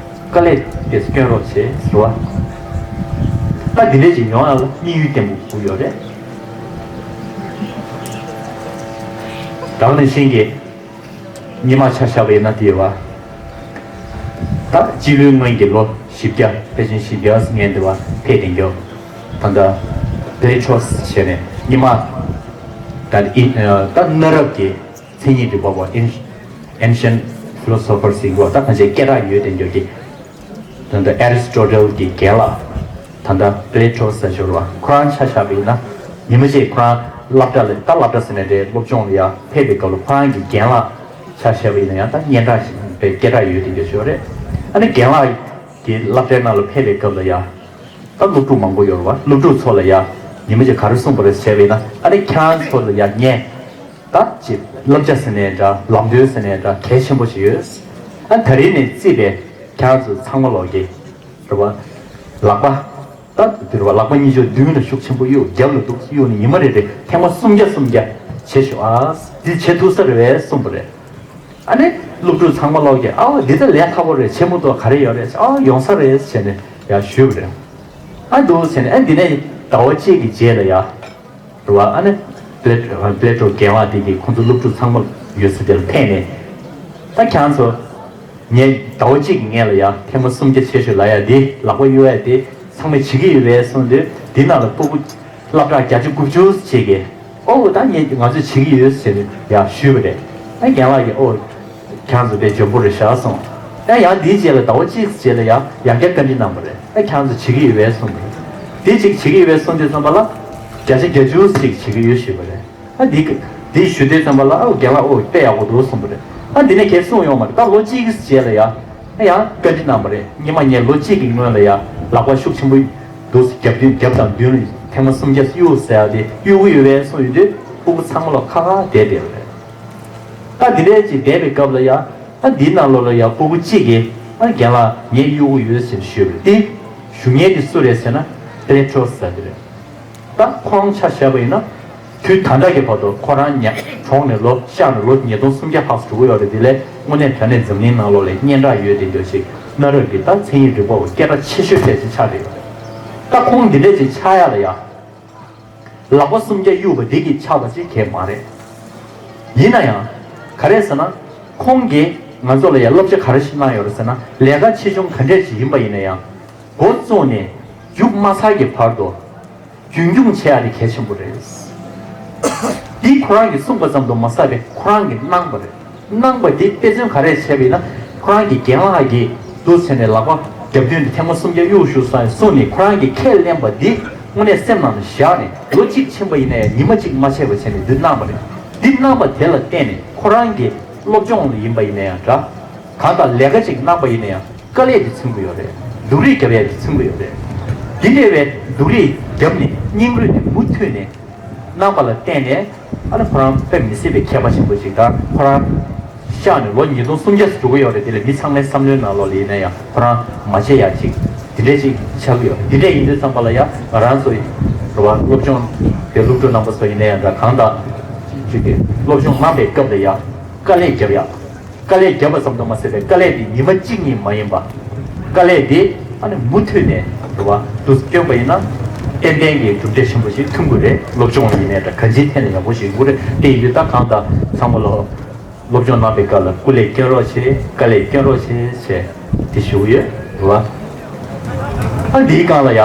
དཀའ་ལས་དེ་སྐྱོན་རོགས་བྱེད་ཟེར་བ། ད་འདི་འདྲས་ཅིག་ཡོང་ཡ་ལ་དམིགས་ཡུལ་བརྟན་པོ་དགོས་ཡོད་རེད། ད་ག་ནང་བཞིན་གྱི་སྔོན་མ་ཆ་བཞག་པ་ཡིན་ན་དེ་ཡོད་བ། ད་སྤྱི་ལོའི་སྔོན་གྱི་ལོ་བཞི་བརྒྱ་ཕལ་ཆེར་བཞི་བརྒྱ་ངན་འདི་བ་ཕེབས་བསྡད་མགྱོགས། ད་ལྟ་པེ་ལེ་ཊོ་སི་བྱས་ནས་སྔོན་མ་ད་ཨི་ད་གནའ་རབས་ཀྱི་མཚན་ཉིད་རིག་པ་བ། Ancient Philosophers ཡིན་གོ། ད་གང་ཅི་སྐད་གྲགས་ཡོད་དེ་འགྱོ་གི། ད་ལྟ་ཨེ་རི་སི་ཊོ་ཊལ་གྱི་རྒན་ལགས། ད་ལྟ་པེ་ལེ་ཊོ་ཟེར་ཞོར་བ་ཁོ་རང་ཆ་བཞག་པ་ཡིན་ན། ཉི་མ་གཅིག་ཁོ་རང་སློབ་གྲྭ་ལ་ད་སློབ་གྲྭ་ཟེར་ནས་རེད། སློབ་སྦྱོང་ལ་ཡ་ཕེབས་པའི་སྐབས་ལ་ཁོ་རང་གི་རྒན་ལགས་ཆ་བཞག་པ་ཡིན་ན་ཡང་ད་སྙན་གྲགས་ཤིག་པའི་སྐད་གྲགས་ཡོད་དེ་འགྱོ་ཞོར་རེད། ཨ་ནི་རྒན་ལགས་ཀྱི་སློབ་གྲྭའི་ནང་ལ་ཕེབས་པའི་སྐབས་ལ་ཡ། ད་སློབ་ཕྲུག་མང་པོ་ཡོད་རེད་བ། སློབ་ཕྲུག་ཚོ་ལ་ཡ་ཉི་མ་གཅིག་ག་རེ་གསུངས་པ་རེད་ཟེར་བ་ཡིན་ན། ཨ་ནི་ཁྱེད་རང་ཚོ་ལ་ཡ་ངས་ད་ཅིག་བསླབ་བྱ་ཟེར་ནའི་འདྲ། ལམ་སྟོན་ཟེར་ནའི་འདྲ། གལ་ཆེན་པོ་ཞིག་ཡོད། ཨ་ད་རིང་ནས་བརྩིས་པའི་ཁྱེད་རང་ཚོ་ཚང་མ་ལོག་གི་རེད་བ། ལག་པ་ད་དེ་རེད་བ། ལག་པ་གཉིས་ཆ་མདུན་ལ་ཤུགས་ཆེན་པོ་གཡུག། རྒྱབ་ལ་འདུག་གཡུག་ནས་ཉི་མ་རེ་རེ་ཐེངས་མ་སུམ་བརྒྱ་སུམ་བརྒྱ་བྱེད་ཤོག། ཨ་འདི་བྱེད་ཐུབ་ས་རེད་བས་གསུངས་པ་རེད། ཨ་ནི་སློབ་ཕྲུག་ཚང་མ་ལོག་གིས་ཨའོ་འདི་ད་ལས་སླ་པོ་རེད། བྱེད་མ་ཐུབ་ག་རེ་ཡོད་རེད། ཨའོ་ཡོང་ས་རེད་བྱས་ནས་ཡར་ཞུས་པ་རེད། ཨ་འདུག་བྱས་ནས་ཨ་འདི་ནས་ཟླ་བ་གཅིག་གི་རྗེས་ལ་ཡ་རེད་བ། ཨ་ནི་པེ་ལེ་ཊོ་རྒན་ལགས་དེ་གིས་ཁོང་ཚོ་སློབ་ཕྲུག་ཚང་མ་ཡོད་ས་དེ་ལ་ཕེབས་ནས། ད་ཁྱེད་རང་ཚོ་ངས་ཟླ་བ་གཅིག་གི་སྔོན་ལ་ཡ་ཐེངས་མ་སུམ་བརྒྱ་བྱེད་ཤོག་ལབ་ཡ་འདི། ལག་པ་གཡུག་ཡ་དེ་ཚང་མས་བྱེད་ཀྱི་ཡོད་པས་གསུངས་དུས། འདི་ནང་ལ་སྤུ་གུ་སློབ་གྲྭ་བརྒྱད་ཅུ་དགུ་བཅུ་ཅིག་གིས་ཨོ་ད་ངས་ང་ཚོས་བྱེད་ཀྱི་ཡོད་ཟེར་ནས་ཡར་ཞུས་པ་རེད། ཨ་རྒན་ལགས་ཀྱིས་ཨོ་ཁྱེད་རང་ཚོ་དཔེ་འཇོན་པོ་རེད་ཤག་གསུངས། ཨ་ཡང་འདིའི་རྗེས་ལ་ཟླ་བ་གཅིག་རྗེས་ལ་ཡང་ཡང་བསྐྱར་བཀའ་འདྲི་གནང་བ་རེད། ཨ་ཁྱེད་རང་ཚོ་བྱེད་ཀྱི་ཡོད་པས་གསུངས་པ་རེད། དེ་གཅིག་བྱེད་ཀྱི་ཡོད་པས་གསུངས་དུས་ཙམ་པ་ལ་བརྒྱ་ཆ་བརྒྱད་ཅུ་ཞིག་བྱེད་ཀྱི་ཡོད་ཞུས་པ་རེད། ཨ་འདི་འདི་ཞུ་དུས་ཙམ་པ་ལ་ཨ་རྒན་ལགས་ཨོ་དཔེ་ཡག་པོ་འདུག་གསུངས་པ་རེད། ཨ་འདི་ནས་གས་གསུངས་ཡོང་བ་རེད། ད་ལོ་གཅིག་གི་རྗེས་ལ་ཡ་ཨ་ཡང་བཀའ་འདྲི་གནང་བ་རེད། སྔོན་མ་ངས་ལོ་གཅིག་གི་སྔོན་ལ་ཡ་ལག་པ་ཤུགས་ཆེན་པོ་འདུག་རྒྱབ་མདུན་རྒྱབ་དང་མདུན་ལ་ཐེངས་མ་སུམ་བརྒྱ་གཡུག་ཟེར་ཡ་དེ་གཡུག་གི་ཡོད་པས་གསུངས་ཡོང་དུས་སྤུ་གུ་ཚང་མ་ལ་ཁ་ཁ་བསྡད་བསྡད་པ་རེད། ད་འདི་འདྲའི་ཅིག་བསྡད་པའི་སྐབས་ལ་ཡ་ཨ་འདིའི་ནང་ལོགས་ལ་ཡ་སྤུ་གུ་གཅིག་གིས་ཨ་རྒན་ལགས་ངས་གཡུག་གི་ཡོད་ཟེར་ཞུས་པ་རེད། དེ་ཞུ་མཁན་དེ་སུ་རེད་ཟེར་ན་པེ་ལེ་ཊོ་ཟེར་དེ་རེད། ད་ཁོང་ཆ་བཞག་པ་ཡིན་ན། དུས་ད་ལྟ་གི་བར་དུ་ཁོ་རང་ཉ་གྲོངས་ནས་ལོ་གཤགས་ནས་ལོ་ཉིས་སྟོང་སུམ་བརྒྱ་ལྷག་ཙམ་འགྲོ་གི་ཡོད་རེད། དེ་ལས་དངོས་གནས་དྲང་གནས་འཛམ་གླིང་ནང་ལོགས་ལ་སྙན་གྲགས་ཡོད་དེ་འདྲ་ཞིག་གནའ་རབས་ཀྱི་ད་མཚན་ཉིད་རིག་པ་བ་སྐད་གྲགས་ཆེ་ཤོས་གྲས་ཅིག་ཆགས་བསྡད་ཡོད་རེད། ད་ཁོང་འདི་འདྲས་ཅིག་ཆགས་ཡ་ལ་ཡ། ལག་པ་སུམ་བརྒྱ་གཡུག་པ་འདི་གིས་ཆགས་པ་ཅིག་གས་མ་རེད། ཡིན་ན་ཡང་། ག་རེ་ཟེར་ན། ཁོང་གིས་ང་ཚོ་ལ་ཡ་བསླབ་བྱ་ག་རེ་ཞིག་གནང་ཡོད་རེད་ཟེར་ན། ལས་ཀ་ཆེ་ཆུང་ག་འདྲས་ཅིག་ཡིན་པ་ཡིན་ན་ཡང་། འགོ་བཙུགས་ནས་མཇུག་མ་ཚར་གྱི་བར་དུ། རྒྱུན་འཁྱོངས་བྱེད་ཡ་དེ་གལ་ཆེན་པོ་རེད། འདི་ཁོ་རང་གིས་གསུངས་པ་ཙམ་དུ་མ་ཟད་པའི་ཁོ་རང་གིས་གནང་བ་རེད། གནང་བ་དེ་དཔེ་མཚོན་ག་རེ་བྱས་པ་ཡིན་ན། ཁོ་རང་གི་རྒན་ལགས་ཀྱིས་འདུག་ཟེར་ནས་ལག་པ་རྒྱབ་མདུན་དུ་ཐེངས་མ་སུམ་བརྒྱ་གཡུག་ཞུ་ས་གསུངས་ནས་ཁོ་རང་གིས་ཁས་ལེན་པ་འདི་དངོས་གནས་སེམས་ནང་དུ་བཞག་ནས་ལོ་གཅིག་ཕྱིན་པ་ཡིན་ན་ཡང་ཉི་མ་གཅིག་མ་ཆད་པ་བྱས་ནས་འདི་གནང་བ་རེད། འདི་གནང་བ་དེ་ལ་བརྟེན་ནས་ཁོ་རང་གི་སློབ་སྦྱོང་ལ་ཡིན་པ་ཡིན་ན་ཡང་འདྲ། གང་ལྟར་ལས་ཀ་ཅིག་གནང་པ་ཡིན་ན་ཡང་། དཀའ་ལས་དེ་མཚོན་གྱི་ཡོད་རེད། སྡུག་རུས་རྒྱབ་ཡ་དེ་མཚོན་གྱི་ཡོད་རེད། འདི་འདྲ་བའི་སྡུག་རུས་བརྒྱབ་ནས་སྙིང་རུས་དེ་མུ་མཐུད་ནས་གནང་པ་ལ་བརྟེན་ནས་ཨ་ནི་ཁོ་རང་དཔེ་མི་སྲིད་པའི་མཁས་པ་ཆེན་པོ་ཅིག་དང་ཁོ་རང་གཤགས་ནས་ལོ་ཉིས་སྟོང་སུམ་བརྒྱ་ཙམ་འགྲོ་གི་ཡོད་རེད། དེ་ལས་མི་ཚང་མའི་བསམ་བློའི་ནང་ལོགས་ལ་ཡིན་ན་ཡང་ཁོ་རང་མ་བརྗེད་ཡ་ཅིག་དེ་འདྲས་ཅིག་ཆགས་ཀྱི་ཡོད་རེད། དེ་འདྲས་ཡིན་དུས་ཙམ་པ་ལ་ཡང་ང་རང་ཚོ་ཡི་རེད་བ། སློབ་སྦྱོང་དེ་སློབ་ཕྲུག་རྣམ་པ་ཚོ་ཡིན་ན་ཡང་འདྲ། གང་ལྟར་ཅིག་གི་སློབ་སྦྱོང་གནང་པའི་སྐབས་ལ་ཡང་དཀའ་ལས་རྒྱབ་ཡ། དཀའ་ལས་བརྒྱབ་པ་ཙམ་དུ་མ་ཟད་པའི་དཀའ་ལས་དེ་ཉི་མ་གཅིག་གཉིས་མ་ཡིན་པ། དཀའ་ལས་དེ་ཨ་ནི་མུ་མཐུད་ནས་རེད་བ། དུ་བསྐྱོན་པ་ཡིན་ན་ཏན་ཏན་གྱི་གྲུབ་འབྲས་ཆེན་པོ་ཞིག་ཐོན་གྱི་རེད། སློབ་སྦྱོང་ཡིན་ནའི་འདྲ་གང་ཅིའི་ཐད་ནས་ཡག་པོ་ཞིག་ཡོང་གི་རེད། དེ་ཡིན་དུས་ད་གང་ལྟར་ཚང་མ་ལོ་སློབ་སྦྱོང་གནང་པའི་སྐབས་ལ་སྐུ་ལས་བསྐྱོན་རོགས་བྱེད། དཀའ་ལས་བསྐྱོན་རོགས་བྱེད་ཟེར་དེ་ཞུ་གི་ཡོད་རེད་བ། ཨ་འདིའི་སྒང་ལ་ཡ།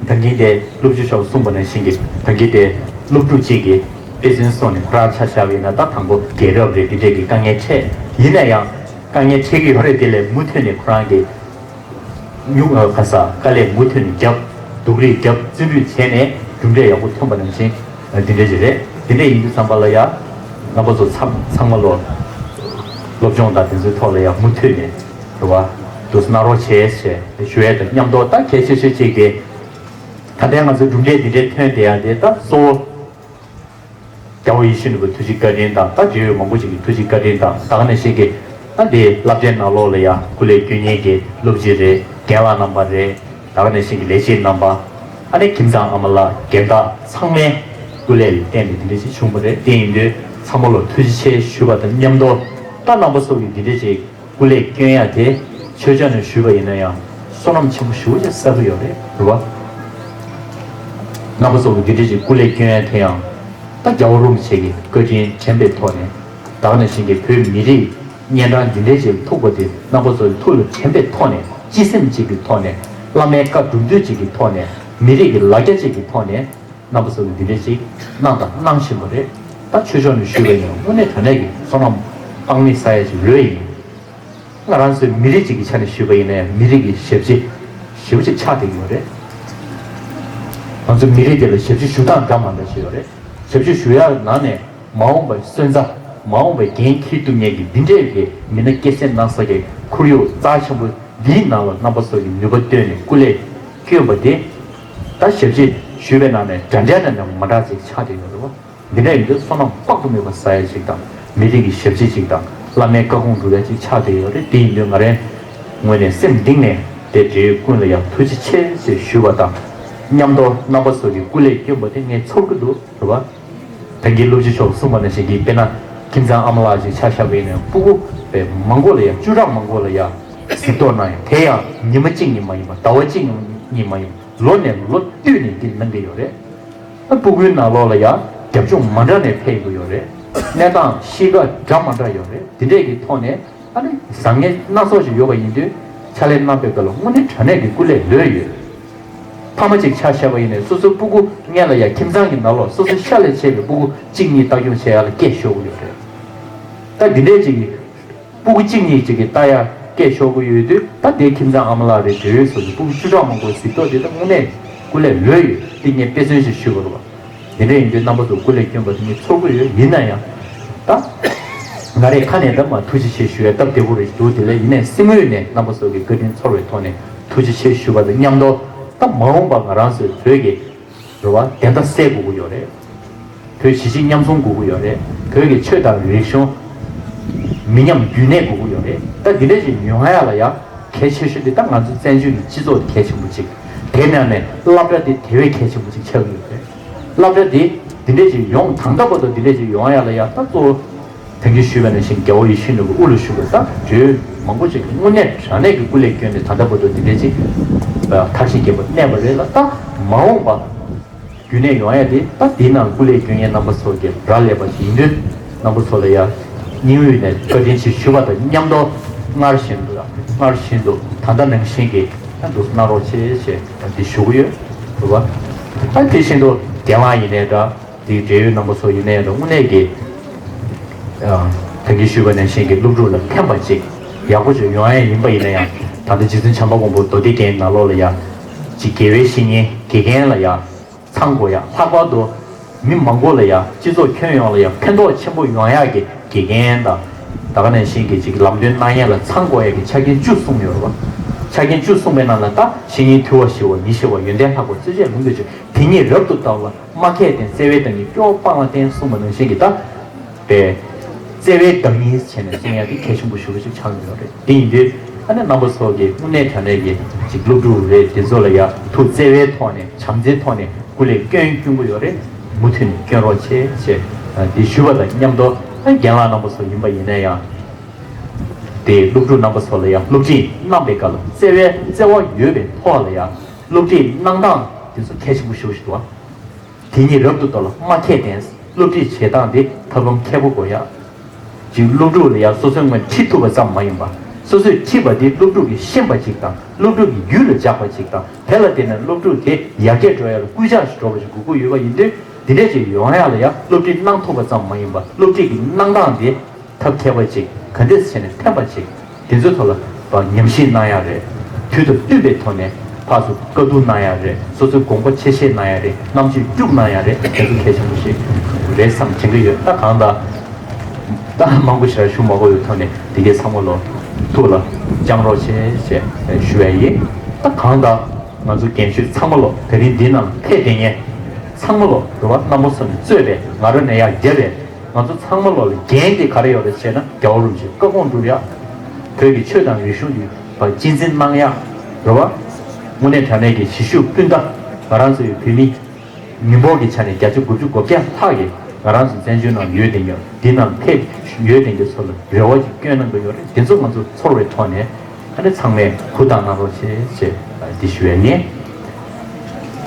ད་གིན་དེ་སློབ་སྤྱི་མཆོག་གསུངས་པ་ནང་བཞིན་གྱི་ད་གིན་དེ་སློབ་ཕྲུག་གཅིག་གིས་དཔེ་མཚོན་སོང་ནས་ཁོ་རང་ཆ་བཞག་པ་ཡིན་ན། ད་དང་པོ་རྒན་རབས་རེད། དེ་འདྲས་ཀྱི་དཀའ་ངལ་འཕྲད། ཡིན་ན་ཡང་དཀའ་ངལ་འཕྲད་ཀྱི་ཡོད་རེད། དེ་ལས་མུ་མཐུད་ནས་ཁོ་རང་གིས་སྨྱུག་ཨ་ཁ་ས་དཀའ་ལས་མུ་མཐུད་ནས་བརྒྱབ། སྡུག་རུས་བརྒྱབ། བརྩོན་འགྲུས་བྱས་ནས་གྲུབ་འབྲས་ཡག་པོ་ཐོན་པ་ནང་བཞིན་འདི་འདྲས་ཅིག་རེད། དེ་འདྲས་ཡིན་དུས་ཙམ་པ་ལ་ཡ་རྣམ་པ་ཚོ་ཚང་ཚང་མ་ལོ་སློབ་སྦྱོང་དང་དེ་ཚོའི་ཐོག་ལ་ཡ་མུ་མཐུད་ནས་རེད་བ། དུ་གནང་རོགས་བྱས་ཞེས་ཞུ་ཡས་དང་མཉམ་དུ། ད་གལ་ཆེ་ཤོས་གཅིག་དེ། ད་ལྟའི་ང་ཚོའི་གྲུབ་འབྲས་འདི་འདྲའི་ཐོན་བསྡད་ཡ་དེ་ད་གཙོ་བོ་རྒྱལ་བ་ཡིད་བཞིན་ནོར་བུའི་ཐུགས་རྗེ་བཀའ་དྲིན་དང་། ད་འབྲེལ་ཡོད་མང་པོ་ཅིག་གི་ཐུགས་རྗེ་བཀའ་དྲིན་དང་། ད་ག་ནང་བཞིན་གྱི་ད་འདི་སློབ་གྲྭའི་ནང་ལོགས་ལ་ཡ་སྐུ་ལས་བསྐྱོན་མཁན་གྱི་སློབ་སྤྱི་རེད། རྒན་ལགས་རྣམ་པ་རེད། ད་ག་ནང་བཞིན་གྱི་ལས་བྱེད་རྣམ་པ། ཨ་ནི་ཁྱིམ་ཚང་ཨ་མ་ལགས་རྒན་བདག་ཚང་མའི་སྐུ་ལས་ལ་བརྟེན་ནས་འདི་འདྲ་ཞིག་བྱུང་བ་རེད། དེ་ཡིན་དུས་ཚང་མ་ལ་ཐུགས་རྗེ་ཆེ་ཞུ་བ་དང་མཉམ་དུ། ད་རྣམ་པ་ཚོ་གིས་འདི་འདྲ་ཞིག་སྐུ་ལས་བསྐྱོན་ཡ་དེ་ ཆོས་ཕྱོགས་ནས་ཞུས་པ་ཡིན་ན་ཡང་བསོད་ནམས་ཆེན་པོ་ཞེ་པོ་ཅིག་བསགས་ཀྱི་ཡོད་རེད། རེད་བ། རྣམ་པ་ཚོ་གི་འདི་འདྲ་ཞིག་སྐུ་ལས་བསྐྱོན་ཡ་དེ་ཡང་ད་རྒྱལ་བ་རིན་པོ་ཆེ་གི་བཀའ་དྲིན་དྲན་པའི་ཐོག་ནས། ད་ག་ནང་བཞིན་གྱི་བོད་མི་རིགས་གཉན་འཕྲང་འདི་འདྲ་ཞིག་ཐུག་པ་དེ་རྣམ་པ་ཚོ་གི་ཐུགས་ལ་དྲན་པའི་ཐོག་ནས། སྤྱི་སེམས་གཅིག་གི་ཐོག་ནས། བླ་མའི་བཀའ་སྒྲུབ་འདོད་གཅིག་གི་ཐོག་ནས། མི་རིགས་ཀྱི་ལ་རྒྱ་གཅིག་གི་ཐོག་ནས། རྣམ་པ་ཚོ་གི་འདི་འདྲ་ཞིག་གནང་དང་གནང་བཞིན་པ་རེད། ད་ཆོས་ཕྱོགས་ནས་ཞུས་པ་ཡིན་ན་དངོས་གནས་དྲང་གནས་ཀྱི་བསོད་ནམས་དཔག་མེད་བསགས་ཡ་ཞིག་ལོས་ཡིན། ང་རང་ཚོའི་མི་རིགས་གཅིག་གི་ཆ་ནས་ཞུས་པ་ཡིན་ན་ཡང་མི་རིགས་ཀྱི་ཞབས་ཕྱི་ཞེ་པོ་ཅིག་ཆགས་བསྡད་ཀྱི་ཡོད་རེད། ང་ཚོའི་མི་རིགས་དེ་ལ་ཞབས་ཕྱི་ཞུ་སྟངས་འདྲ་མ་འདྲ་ཞིག་ཡོད་རེད། ཞབས་ཕྱི་ཞུ་ཡག་ནང་ནས་མ་འོངས་པའི་སོན་རྩ། མ་འོངས་པའི་འགན་འཁྱེར་ཐུབ་མཁན་གྱི་འདི་འདྲས་ཀྱི་མི་སྣ་སྐྱེད་སྲིང་གནང་ས་གི་ཁོར་ཡུག་རྩ་ཆེན་པོ་འདིའི་ནང་ལ་རྣམ་པ་ཚོ་གི་ནུས་པ་བཏོན་ནས་སྐུ་ལས་བསྐྱོན་པ་དེ། ད་ཞབས་ཕྱི་ཞུས་པའི་ནང་ནས་འདྲ་འདྲ་འདྲ་འདྲ་མ་འདྲ་ཅིག་ཆགས་བསྡད་ཡོད་རེད་བ། འདི་འདྲ་ཡིན་དུས་བསོད་ནམས་དཔག་ཏུ་མེད་པ་བསགས་ཡ་ཅིག་དང་། མི་རིགས་ཀྱི་ཞབས་ཕྱི་ཅིག་དང་། བླ་མའི་བཀའ་དགོངས་སྒྲུབ་ཡ་ཅིག་ཆགས་བསྡད་ཡོད་རེད། དེ་ཡིན་དུས་ང་རང་ངོས་ནས་སེམས་གཏིང་ནས་དེ་འབྲེལ་ཡོད་ཀུན་ལ་ཡང་ཐུགས་རྗེ་ཆེ་ཞེས་ཞུ་བ་དང་མཉམ་དུ། རྣམ་པ་ཚོ་གི་སྐུ་ལས་བསྐྱོན་པ་དེ་ངས་ཚོར་གྱི་འདུག། རེད་བ། ད་གིན་སློབ་སྤྱི་མཆོག་གསུངས་པ་ནང་བཞིན་གྱི། དཔེར་ན་ཁྱིམ་ཚང་ཨ་མ་ལགས་ཅིག་ཆ་བཞག་པ་ཡིན་ན་ཡང་སྤུ་གུ་དཔེ་མང་པོ་ལ་ཡང་། བཅུ་ཕྲག་མང་པོ་ལ་ཡང་གཟིགས་རྟོག་གནང་ཡ། དེ་ཡང་ཉི་མ་གཅིག་གཉིས་མ་ཡིན་པ། ཟླ་བ་གཅིག་གཉིས་མ་ཡིན་པ། ལོ་ནས་ལོ་བསྟུད་ནས་འདི་གནང་གི་ཡོད་རེད། ཨ། སྤུ་གུའི་ནང་ལོགས་ལ་ཡང་རྒྱབ་ལྗོངས་མ་འདྲ་ནས་ཕེབས་ཀྱི་ཡོད་རེད། གནས་སྟངས་གཤིས་ཀ་འདྲ་མ་འདྲ་ཡོད་རེད། དེ་འདྲས་ཀྱི་ཐོག་ནས་ཨ་ནི་བཟང་ངན་སྣ་ཚོགས་ཤིག་ཡོད་པ་ཡིན་དུས། ཕྱག་ལས་གནང་པའི་སྐབས་ལ་དངོས་གནས་དྲང་གནས་ཀྱི་སྐུ་ལས་ལོས་ཡོད། ཕ་མ་གཅིག་ཆ་བཞག་པ་ཡིན་ནའི་སོ་སོའི་སྤུ་གུ་སྔོན་ལ་ཡང་ཁྱིམ་ཚང་གི་ནང་ལོགས་སོ་སོའི་ཤ་ལས་ཆད་པའི་སྤུ་གུ་གཅིག་གཉིས་ལྟ་སྐྱོང་བྱེད་ཡག་ལ་སྐད་ཤོར་གྱི་ཡོད་རེད། ད་འདི་འདྲས་ཅིག་གི་སྤུ་གུ་གཅིག་གཉིས་ཅིག་གི་ལྟ་ཡག་སྐད་ཤོར་གྱི་ཡོད་དུས། ད་དེ་ཁྱིམ་ཚང་ཨ་མ་ལགས་རེད། འབྲེལ་ཡོད་སོ་སོའི་སྤུ་གུ་བཅུ་ཕྲག་མང་པོའི་གཟིགས་རྟོག་དེ་ད་དངོས་གནས་སྐུ་ལས་ལོས་ཡོད། དེ་ངས་དཔེ་མཚོན་ཞིག་ཞུས་པ་རེད་བ། དེ་འདྲ་ཡིན་དུས་རྣམ་པ་ཚོ་སྐུ་ལས་བསྐྱོན་པ་དེ་ངས་ཚོར་གྱི་ཡོད། ཡིན་ན་ཡང་། ད་ང་རའི་ཁ་ནས་ད་མ་ཐུགས་རྗེ་ཆེ་ཞུ་ཡ་སྟབས་བདེ་པོ་རེད་འདུག། དེ་ལས་ཡིན་ནའི་སེམས་ངོས་ནས་རྣམ་པ་ཚོ་གི་བཀའ་དྲིན་ཚོར་བའི་ཐོག་ནས་ཐུགས་རྗེ་ཆེ་ཞུ་བ་དང་མཉམ་དུ། ད་མ་འོངས་པ་ང་རང་ཚོའི་བོད་ཀྱི་རེད་བ། བདེན་མཐའ་གསལ་དགོས་ཀྱི་ཡོད་རེད། བོད་གཞིས་བྱེས་མཉམ་འཛོམས་དགོས་ཀྱི་ཡོད་རེད། བོད་ཀྱི་ཆོས་དང་རིག་གཞུང་མི་ཉམས་རྒྱུན་གནས་དགོས་ཀྱི་ཡོད་རེད། ད་འདི་འདྲ་ཞིག་ཡོང་ཡ་ལ་ཡ་གལ་ཆེ་ཤོས་དེ་ད་ང་ཚོ་བཙན་བྱོལ་གྱི་སྤྱི་ཚོགས་དེ་གལ་ཆེན་པོ་གཅིག། དེ་ནང་ནས་སློབ་གྲྭ་དེ་དེ་བས་གལ་ཆེན་པོ་གཅིག་ཆགས་ཀྱི་ཡོད་རེད། སློབ་གྲྭ་དེ་འདི་འདྲ་ཞིག་ཡོང་། ད་ལྟ་བར་དུ་འདི་འདྲ་ཞིག་ཡོང་ཡ་ལ་ཡ་ད་གཙོ་བོ་ད་གིན་ཞུས་པ་ནང་བཞིན་རྒྱལ་བ་ཡིད་བཞིན་ནོར་བུ་དབུ་ལ་བཞུགས་པའི་ད་གྲོས་མང་པོ་ཅིག་དངོས་གནས་དྲང་གནས་ཀྱི་སྐུ་ལས་བསྐྱོན་ཏེ་ད་ལྟ་བར་དུ་འདི་འདྲ་ཅིག་མཐར་ཕྱིན་རྒྱལ་པོ་གནས་པ་རེད་ལ། ད་མ་འོངས་པ་རྒྱུན་གནས་ཡོང་ཡ་དེ་ད་འདི་ནང་སྐུ་ལས་བསྐྱོན་མཁན་རྣམ་པ་ཚོ་གི་རག་ལས་པ་ཞིག་ཡིན་དུས། རྣམ་པ་ཚོ་ལ་ཡ་སྙིང་དབུས་ནས་བཀའ་དྲིན་ཆེ་ཞུ་བ་དང་མཉམ་དུ། སྔར་བཞིན་དུ་སྔར་བཞིན་དུ་ད་ལྟ་ནང་བཞིན་གྱི་འདུག་གནང་རོགས་བྱེད་ཅེས་འདི་ཞུ་གི་ཡོད། རེད་བ། ད་དེ་བཞིན་དུ་རྒན་ལགས་ཡིན་ནའི་འདྲ། དེའི་འབྲེལ་ཡོད་རྣམ་པ་ཚོ་ཡིན་ནའི་འདྲ། དངོས་གནས་ཀྱི་ད་གིན་ཞུས་པ་ནང་བཞིན་གྱི་སློབ་ཕྲུག་ལ་ཕན་པ་ཅིག་ཡག་པོ་ཅིག་ཡོང་ཡ་ཡིན་པ་ཡིན་ན་ཡང་། ད་ལྟ་རྗེ་བཙུན་བྱམས་པ་མགོན་པོ་མདོ་སྡེ་རྒྱན་ནང་ལོགས་ལ་ཡ་ཅིག་དགེ་བའི་བཤེས་གཉེན་དགེ་རྒན་ལ་ཡ་ཚང་དགོས་ཡ། ལྷག་པར་དུ་མི་མང་པོ་ལ་ཡ། སྤྱི་ཚོགས་ཁྱོན་ཡོངས་ལ་ཡ་ཕན་ཐོགས་ཆེན་པོ་ཡོང་ཡ་གི་དགེ་རྒན་དང་། ད་ག་ནང་བཞིན་གྱི་ཅིག་ལམ་སྟོན་གནང་ཡ་ལ་ཚང་དགོས་ཡ་གི་ཆ་རྐྱེན་བཅུ་གསུངས་ཡོད་རེད་བ། ཆ་རྐྱེན་བཅུ་གསུངས་པའི་ནང་ལ་ད་བཤེས་གཉེན་དུལ་བ་ཞི་བ་མི་ཞི་བ་ཡོན་ཏན་ལྷག་པ་རྩོལ་བཅས་ལུང་དུ་ཆུད། དེ་ཉིད་རབ་ཏུ་དར་བ་ལ། སྨྲ་མཁས་བསྟེན། བརྩེ་བའི་བདག་ཉིད་སྐྱོ་བ་སྤངས་ལ་བསྟེན། གསུངས་པ་ནང་བཞིན་གྱི་ད་པའི་བརྩེ་བའི་བདག་ཉིད་བྱས་ནས་གསུང་ཡ་དེ་གལ་ཆེན་པོ་ཞེ་པོ་ཅིག་ཆགས་ཡོད་རེད། དེ་ཡིན་དུས་ཨ་ནི་རྣམ་པ་ཚོ་གི་དངོས་གནས་དྲང་གནས་ཀྱི་ཅིག་སློབ་ཕྲུག་རེད། དེ་ཚོ་ལ་ཡ་ཐུགས་བརྩེ་བའི་ཐོག་ནས་བྱམས་བརྩེའི་ཐོག་ནས་སྐུ་ལས་བསྐྱོན་སྐྱོན་གྱི་ཡོད་རེད། མུ་མཐུད་ནས་བསྐྱོན་རོགས་བྱེད་ཅེས་འདི་ཞུ་བ་དང་མཉམ་དུ། ཨ། རྒན་ལགས་རྣམ་པ་ཚོ་ཡིན་པ་ཡིན་ན་ཡང་། དེ་སློབ་ཕྲུག་རྣམ་པ་ཚོ་ལ་ཡང་སློབ་ཁྲིད་གནང་པའི་སྐབས་ལ་བརྩེ་བའི་བརྩེ་བ་ཡོད་པའི་ཐོག་ལ་ཡང་སློབ་ཁྲིད་གནང་སྟངས་དེ་ཚོ་གལ་ཆེན་པོ་ཞེ་པོ་ཞིག་འདུག་བ། དེ་ཉིད་རབ་ཏུ་དར་ལ་སྨྲ་མཁས་བསྟེན། སློབ་ཁྲིད་བྱེད་སྟངས་དེ་ཐབས་ལམ་མཁས་པོ་དགོས་ཡ། གཅིག་སློབ་ཕྲུག་ལ་ཡང་སོ་སོའི་ངོས་ཁྲིད་ཐུབ་པ་ཙམ་མ་ཡིན་པ། སོ་སོས་ཁྲིད་པ་དེ་སློབ་ཕྲུག་གིས་ཤེས་པ་གཅིག་དང་། སློབ་ཕྲུག་གི་རྒྱུད་ལ་འཇགས་པ་གཅིག་དང་། དེ་ལ་བརྟེན་ནས་སློབ་ཕྲུག་དེ་ཡར་རྒྱས་འགྲོ་ཡ་ལ་སྐུལ་ལྕག་ཞིག་འགྲོ་བ་ཞིག་དགོས་ཀྱི་ཡོད་པ་ཡིན་དུས། འདི་འདྲས་ཅིག་ཡོང་ཡ་ལ་ཡང་སློབ་ཁྲིད་གནང་ཐུབ་པ་ཙམ་མ་ཡིན་པ། སློབ་ཁྲིད་ཀྱི་གནང་སྟངས་དེ་ཐབས་མཁས་པ་ཅིག། ག་འདྲས་བྱས་ནས་ཕན་པ་ཅིག། དེ་ཚོའི་ཐོག་ལ་ཉམས་ཞིབ་གནང་ཡ་རེད། དུས་དང་བསྟུན་པའི་ཐོག་ནས་ཕར་ཚུར་བཀའ་བསྡུར་གནང་ཡ་རེད། སོ་སོའི་དགོངས་པ་ཆེ་བཤད་གནང་ཡ་རེད། རྣམ་དཔྱོད་སྐྱུག་གནང་ཡ་རེད། དེ་ཚོ་གལ་ཆེན་པོ་ཞིག་རེད་བསམ་དྲན་གྱི་ཡོད། ད་གང་ལྟར་ད་མང་པོ་ཞིག་ཞུ་མ་དགོས་པའི་ཐོག་ནས་འདི་གའི་ཚང་མ་ལོ་ཐུགས་ལ་བཅངས་རོགས་བྱེད་ཅེས་ཞུ་བ་ཡིན། ད་གང་ལྟར་ང་ཚོ་རྒན་གཞོན་ཚང་མ་ལོ་དེ་རིང་འདི་ནང་ཕེབས་བསྡད་མཁན་ཚང་མ་ལོ་རེ་བ་རྣམ་པ་ཚོ་ནས་གཙོས་པའི་ང་རང་ནས་ཡར་བརྒྱབ་པའི་ང་ཚོ་ཚང་མ་ལོ་ལ་འགན་དེ་ག་རེ་ཡོད་རེད་ཟེར་ན། རྒྱལ་བ་རིན་པོ་ཆེའི་བཀའ་དགོངས་སྒྲུབ་ཡ། བོད་ཀྱི་ཆོས་དང་རིག་གཞུང་གི་བར་གཅེས་འཛིན་གནང་ཡ། རེད་བ། དངོས་གནས་དྲང་གནས་ཀྱི་གཞིས་བཞུགས་སྤུན་ཟླ་ང་རང་ཚོ་ཡི་བོད་མི་མི་འབོར་གྱི་ཆ་ནས་བརྒྱ་ཆ་དགུ་བཅུ་གོ་བརྒྱད་ལྷག་གིས་ང་རང་ཚོ་བཙན་བྱོལ་ནང་ཡོད་བསྡད་མཁན། འདི་ནང་ཕེབས་ཡོད་བསྡད་མཁན་ཚོ་ལ་རེ་བ་ཅིག་བསྐྱོན་གནང་གི་ཡོད་རེད། དེ་ཚོ་ང་ཚོ་ཚོར་བའི་ཐོག་ནས། ཨ་ནི་ཚང་མས་གུས་དང་གནང་རོགས་བྱེད་ཅེས་འདི་ཞུ་ཡས་ཡིན།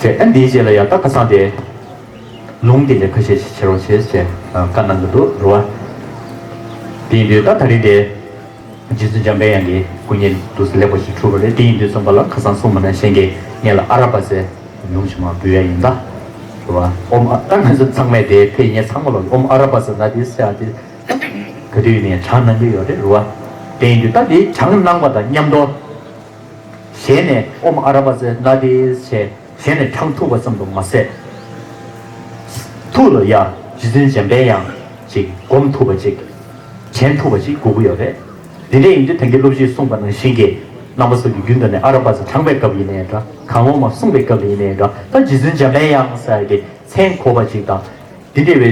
ཅེས་ཨ་འདིའི་རྗེས་ལ་ཡང་ད་ཁ་སང་དེ་ལུང་དེ་ལས་ཁ་ཤས་ཤིག་བྱེད་རོགས་བྱེད་ཅེས་བཀའ་གནང་གི་འདུག་རུ་བ། དེ་ཡིན་དུས་ད་ད་རིང་དེ་རྗེ་བཙུན་འཇམ་པའི་དབྱངས་ཀྱི་སྐུ་བརྙན་འདུག་སེ་ལེགས་པོ་ཞིག་གྲུབ་པ་རེད། དེ་ཡིན་དུས་ཙམ་པ་ལ་ཁ་སང་གསུངས་པ་ནང་བཞིན་གྱི་སྔོན་ལ་ཨ་ར་པ་ཙེ་ཉུང་ཆུང་མ་འབུལ་ཡ་ཡིན་ད། རུ་བ་ཨོམ་ཨ་ད་ང་ཚོ་ཚང་མས་དེ་ཕེ་ཉེ་ཚང་མ་ལ་ཨོམ་ཨ་ར་པ་ཙེ་ན་དེ་ཟེར་ཡ་དེ། ག་དུས་ནས་བགྲང་གནང་གི་ཡོད་རེད་རུ་བ། དེ་ཡིན་དུས་ད་དེ་བགྲང་གནང་བ་དང་མཉམ་དུ། ཞལ་ནས་ཨོམ་ཨ་ར་པ་ཙེ་ན་དེ་ཞེས་ཞལ་ནས་བགྲང་ཐུབ་པ་ཙམ་དུ་མ་ཟད། ཐུགས་ལ་ཡ་རྗེ་བཙུན་འཇམ་པའི་དབྱངས་ཅིག་སྒོམ་ཐུབ་པ་ཅིག་དྲན་ཐུབ་པ་ཅིག་དགོས་ཀྱི་ཡོད་རེད། དེ་འདྲ་ཡིན་དུས་ད་གིན་སློབ་སྤྱིས་གསུངས་པ་ནང་བཞིན་གྱི་རྣམ་པ་ཚོ་གི་རྒྱུན་དུ་ནས་ཨ་ར་པ་ཙེ་བགྲང་པའི་སྐབས་ཡིན་ནའི་འདྲ། གང་འོག་མ་གསུང་པའི་སྐབས་ལ་ཡིན་ནའི་འདྲ། ད་རྗེ་བཙུན་འཇམ་པའི་དབྱངས་ཟེར་ཡ་གི་མཚན་གོ་བ་ཅིག་དང་། འདི་འདྲ་བའི་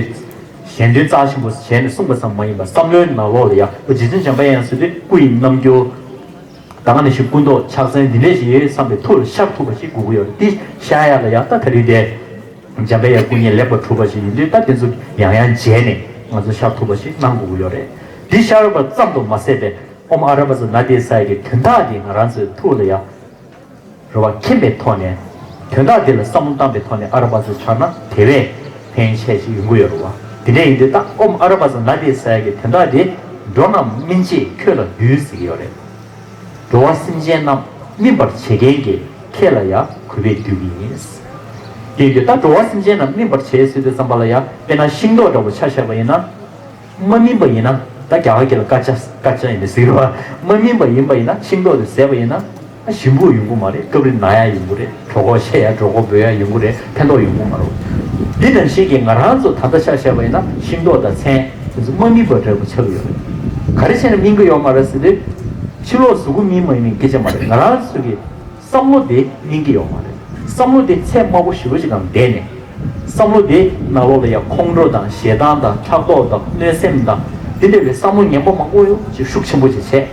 གཞན་དོན་རྩ་ཆེན་པོ་བྱས་ནས་གསུངས་པ་ཙམ་མ་ཡིན་པར་བསམ་བློའི་ནང་ལོགས་ལ་ཡང་རྗེ་བཙུན་འཇམ་པའི་དབྱངས་ཟེར་དུས་སྐུ་ཡི་རྣམ་འགྱུར། ད་ག་ནང་བཞིན་སྐུ་མདོག་ཕྱག་མཚན་འདི་འདྲ་ཞིག་ཡོད་བསམ་པའི་ཐུགས་ལ་ཤར་ཐུབ་པ་ཞིག་དགོས་ཀྱི་ཡོད་རེད། འདི་ཤར་ཡ་ལ་ཡང་ད་ད་རེས་དེ་འཇམ་པའི་དབྱངས་སྐུ་བརྙན་ལེགས་པར་གྲུབ་པ་ཞིག་ཡིན་དུས་ད་དེ་ཚོ་ཡང་ཡང་མཇལ་ནས་ང་ཚོ་ཤར་ཐུབ་པ་ཞིག་གནང་དགོས་ཀྱི་ཡོད་རེད། འདི་ཤར་བ་ཙམ་དུ་མ་ཟད་པའི་ཨོམ་ཨ་ར་པ་ཙ་ན་དེ་ས་ཡ་གི་དོན་དག་འདི་ང་རང་ཚོའི་ཐུགས་ལ་ཡང་རེ་བ་མཁྱེན་པའི་ཐོག་ནས་དོན་དག་འདི་ལ་བསམ་བློ་བཏང་པའི་ཐོག་ནས་ཨ་ར་པ་ཙ་བགྲངས་ན་དེ་བས་ཕན་ཆེ་ཞིག་ཡོང་གི་ཡོད་རེད་བ། དེ་འདྲ་ཡིན་དུས་ད་ཨོམ་ཨ་ར་པ་ཙ་ན་དེ་ས་ཡ་གི་དོན་དག་འདི་འགྲོ་རྣམས་སྨིན་བྱེད་ཁྱོད་ལ་འདུད་ཟེར་གྱི་ཡོད་རེད། འགྲོ་བ་སེམས་ཅན་རྣམས་སྨིན་པར་བྱེད་མཁན་གྱི་ཁྱེད་ལ་ཡང་གུས་པས་འདུད་ཀྱི་ཡིན། དེ་ཡིན་དུས་ད་འགྲོ་བ་སེམས་ཅན་རྣམས་སྨིན་པར་བྱེད་ཟེར་དུས་ཙམ་པ་ལ་ཡང་དཔེར་ན་ཤིང་ཏོག་འདྲ་བོ་ཆ་བཞག་པ་ཡིན་ན། མ་སྨིན་པ་ཡིན་ན་ད་རྒྱ་གར་སྐད་ལ་ཀ་ཅ་ཀ་ཅ་ཡིན་ཟེར་བ། མ་སྨིན་པ་ཡིན་པ་ཡིན་ན་ཤིང་ཏོག་དེ་ཟས་པ་ཡིན་ན་ཞིམ་པོ་ཡོང་གི་མ་རེད། སྐབས་རེ་ན་ཡ་ཡོང་གི་རེད། གྲོད་ཁོག་བཤལ་ཡ་གྲོད་ཁོག་སྦོས་ཡ་ཡོང་གི་རེད། ཕན་ཐོགས་ཡོང་གི་མ་རེད། འདི་ནང་བཞིན་གྱི་ང་རང་ཚོ་ད་ལྟ་ཆ་བཞག་པ་ཡིན་ན་ཤིང་ཏོག་དང་ཚལ་དེ་ཚོ་མ་སྨིན་པ་འདྲ་པོ་ཆགས་ཀྱི་ཡོད་རེད། ག་རེ་བྱས་ན་སྨིན་གྱི་ཡོད་མ་རེད་ཟེར་དུས། ཕྱི་ལོགས་གཟུགས་པོ་སྨིན་མ་སྨིན་སྐད་ཆ་མ་རེད། ང་རང་ཚོ་གི་བསམ་བློ་དེ་སྨིན་གྱི་ཡོད་མ་རེད། བསམ་བློ་དེ་ཚད་དམའ་པོ་ཞེ་པོ་ཅིག་སྒང་བསྡད་ནས། བསམ་བློ་དེ་ནང་ལོགས་ལ་ཡང་ཁོང་ཁྲོ་དང་ཞེ་སྡང་དང་ཕྲག་དོག་དང་གནོད་སེམས་དང་དེ་འདྲ་བའི་བསམ་བློ་ངན་པ་མང་པོ་ཡོད་ཅིག་ཤུགས་ཆེན་པོ་ཅིག་བྱས།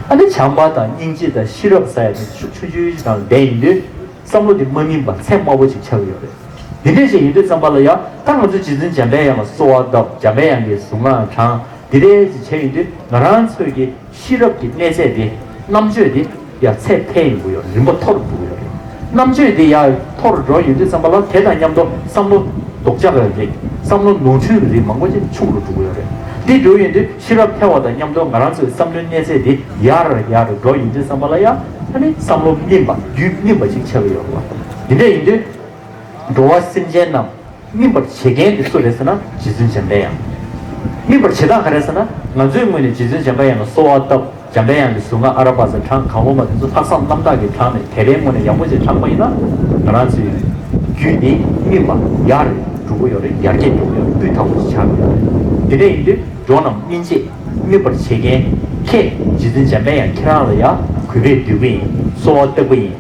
ཨ་ནི་བྱམས་པ་དང་སྙིང་རྗེ་དང་ཤེས་རབ་ཟེར་ཡ་དེ་ཤུགས་ཆུང་ཆུང་ཅིག་སྒང་བསྡད་ཡིན་དུས་བསམ་བློ་དེ་མ་སྨིན་པ་ཚད་དམའ་པོ་ཅིག་ཆགས་ཀྱི་ཡོད་རེད། དེ་འདྲ་ཞིག་ཡིན་དུས་ཙམ་པ་ལ་ཡང་ད་ང་ཚོ་རྗེ་བཙུན་འཇམ་པའི་དབྱངས་ལ་གསོལ་བ་བཏབ། འཇམ་པའི་དབྱངས་ཀྱི་གཟུངས་སྔགས་བགྲངས། དེ་འདྲ་ཞིག་བྱས་ཡིན་དུས་ང་རང་ཚོའི་གི་ཤེས་རབ་ཀྱི་གནས་ཚད་དེ་རྣམ་དཔྱོད་དེ་ཡར་ཚད་འཕེལ་ཡོང་གི་ཡོད་རེད། རིམ་པ་མཐོ་རུ་འགྲོ་གི་ཡོད་རེད། རྣམ་དཔྱོད་དེ་ཡར་མཐོ་རུ་འགྲོ་ཡོང་དུས་ཙམ་པ་ལ་དེ་དང་མཉམ་དུ་བསམ་བློ་ལྡོག་ཆ་གི་རིགས་བསམ་བློ་ནོར་འཁྲུལ་གྱི་རིགས་མང་པོ་ཅིག་ཆུང་རུ་འགྲོ་གི་ཡོད་རེད། འདི་འགྲོ་ཡོང་དུས་ཤེས་རབ་འཕེལ་བ་དང་མཉམ་དུ་ང་རང་ཚོའི་བསམ་བློའི་གནས་ཚད་དེ་ཡར་ཡར་འགྲོ་ཡོང་དུས་ཙམ་པ་ལ་ཡང་ཨ་ནི་བསམ་བློ་སྨིན་པ་རྒྱུད་སྨིན་པ་ཅིག་ཆགས་ཀྱི་ཡོད་རེད་བ། དེ་འདྲ་ཡིན་དུས། འགྲོ་བ་སེམས་ཅན་རྣམས་སྨིན་པར་བྱེད་མཁན་དེ་སུ་རེད་ཟེར་ན་རྗེ་བཙུན་འཇམ་པའི་དབྱངས། སྨིན་པར་བྱེད་སྟངས་ག་རེ་ཟེར་ན་ང་ཚོའི་ངོས་ནས་རྗེ་བཙུན་འཇམ་པའི་དབྱངས་ལ་གསོལ་བ་བཏབ། འཇམ་པའི་དབྱངས་ཀྱི་གཟུངས་སྔགས་ཨ་ར་པ་ཙ་བགྲངས། གང་རུང་བ་དེ་ཚོ་ལྷག་བསམ་རྣམ་དག་གིས་བགྲངས་ནས་དད་པའི་ངོས་ནས་ཡག་པོ་ཞིག་བགྲངས་པ་ཡིན་ན་ང་རང་ཚོའི་རྒྱུད་འདི་སྨིན་པ་ཡར་འགྲོ་གི་ཡོད་རེད། ཡར་རྒྱས་འགྲོ་གི་ཡོད་རེད། སྤུས་དག་པོ་ཞིག་ཆགས་ཀྱི་ཡོད་རེད། དེ་འདྲ་ཡིན་དུས་འགྲོ་རྣམས་སྨིན་བྱེད་སྨིན་པར་བྱེད་མཁན་ཁྱེད་རྗེ་བཙུན་འཇམ་པའི་དབྱངས་ཁྱེད་རང་ལ་ཡང་གུས་པས་འདུད་ཀྱི་ཡིན། གསོལ་བ་བཏབ་ཀྱི་ཡིན།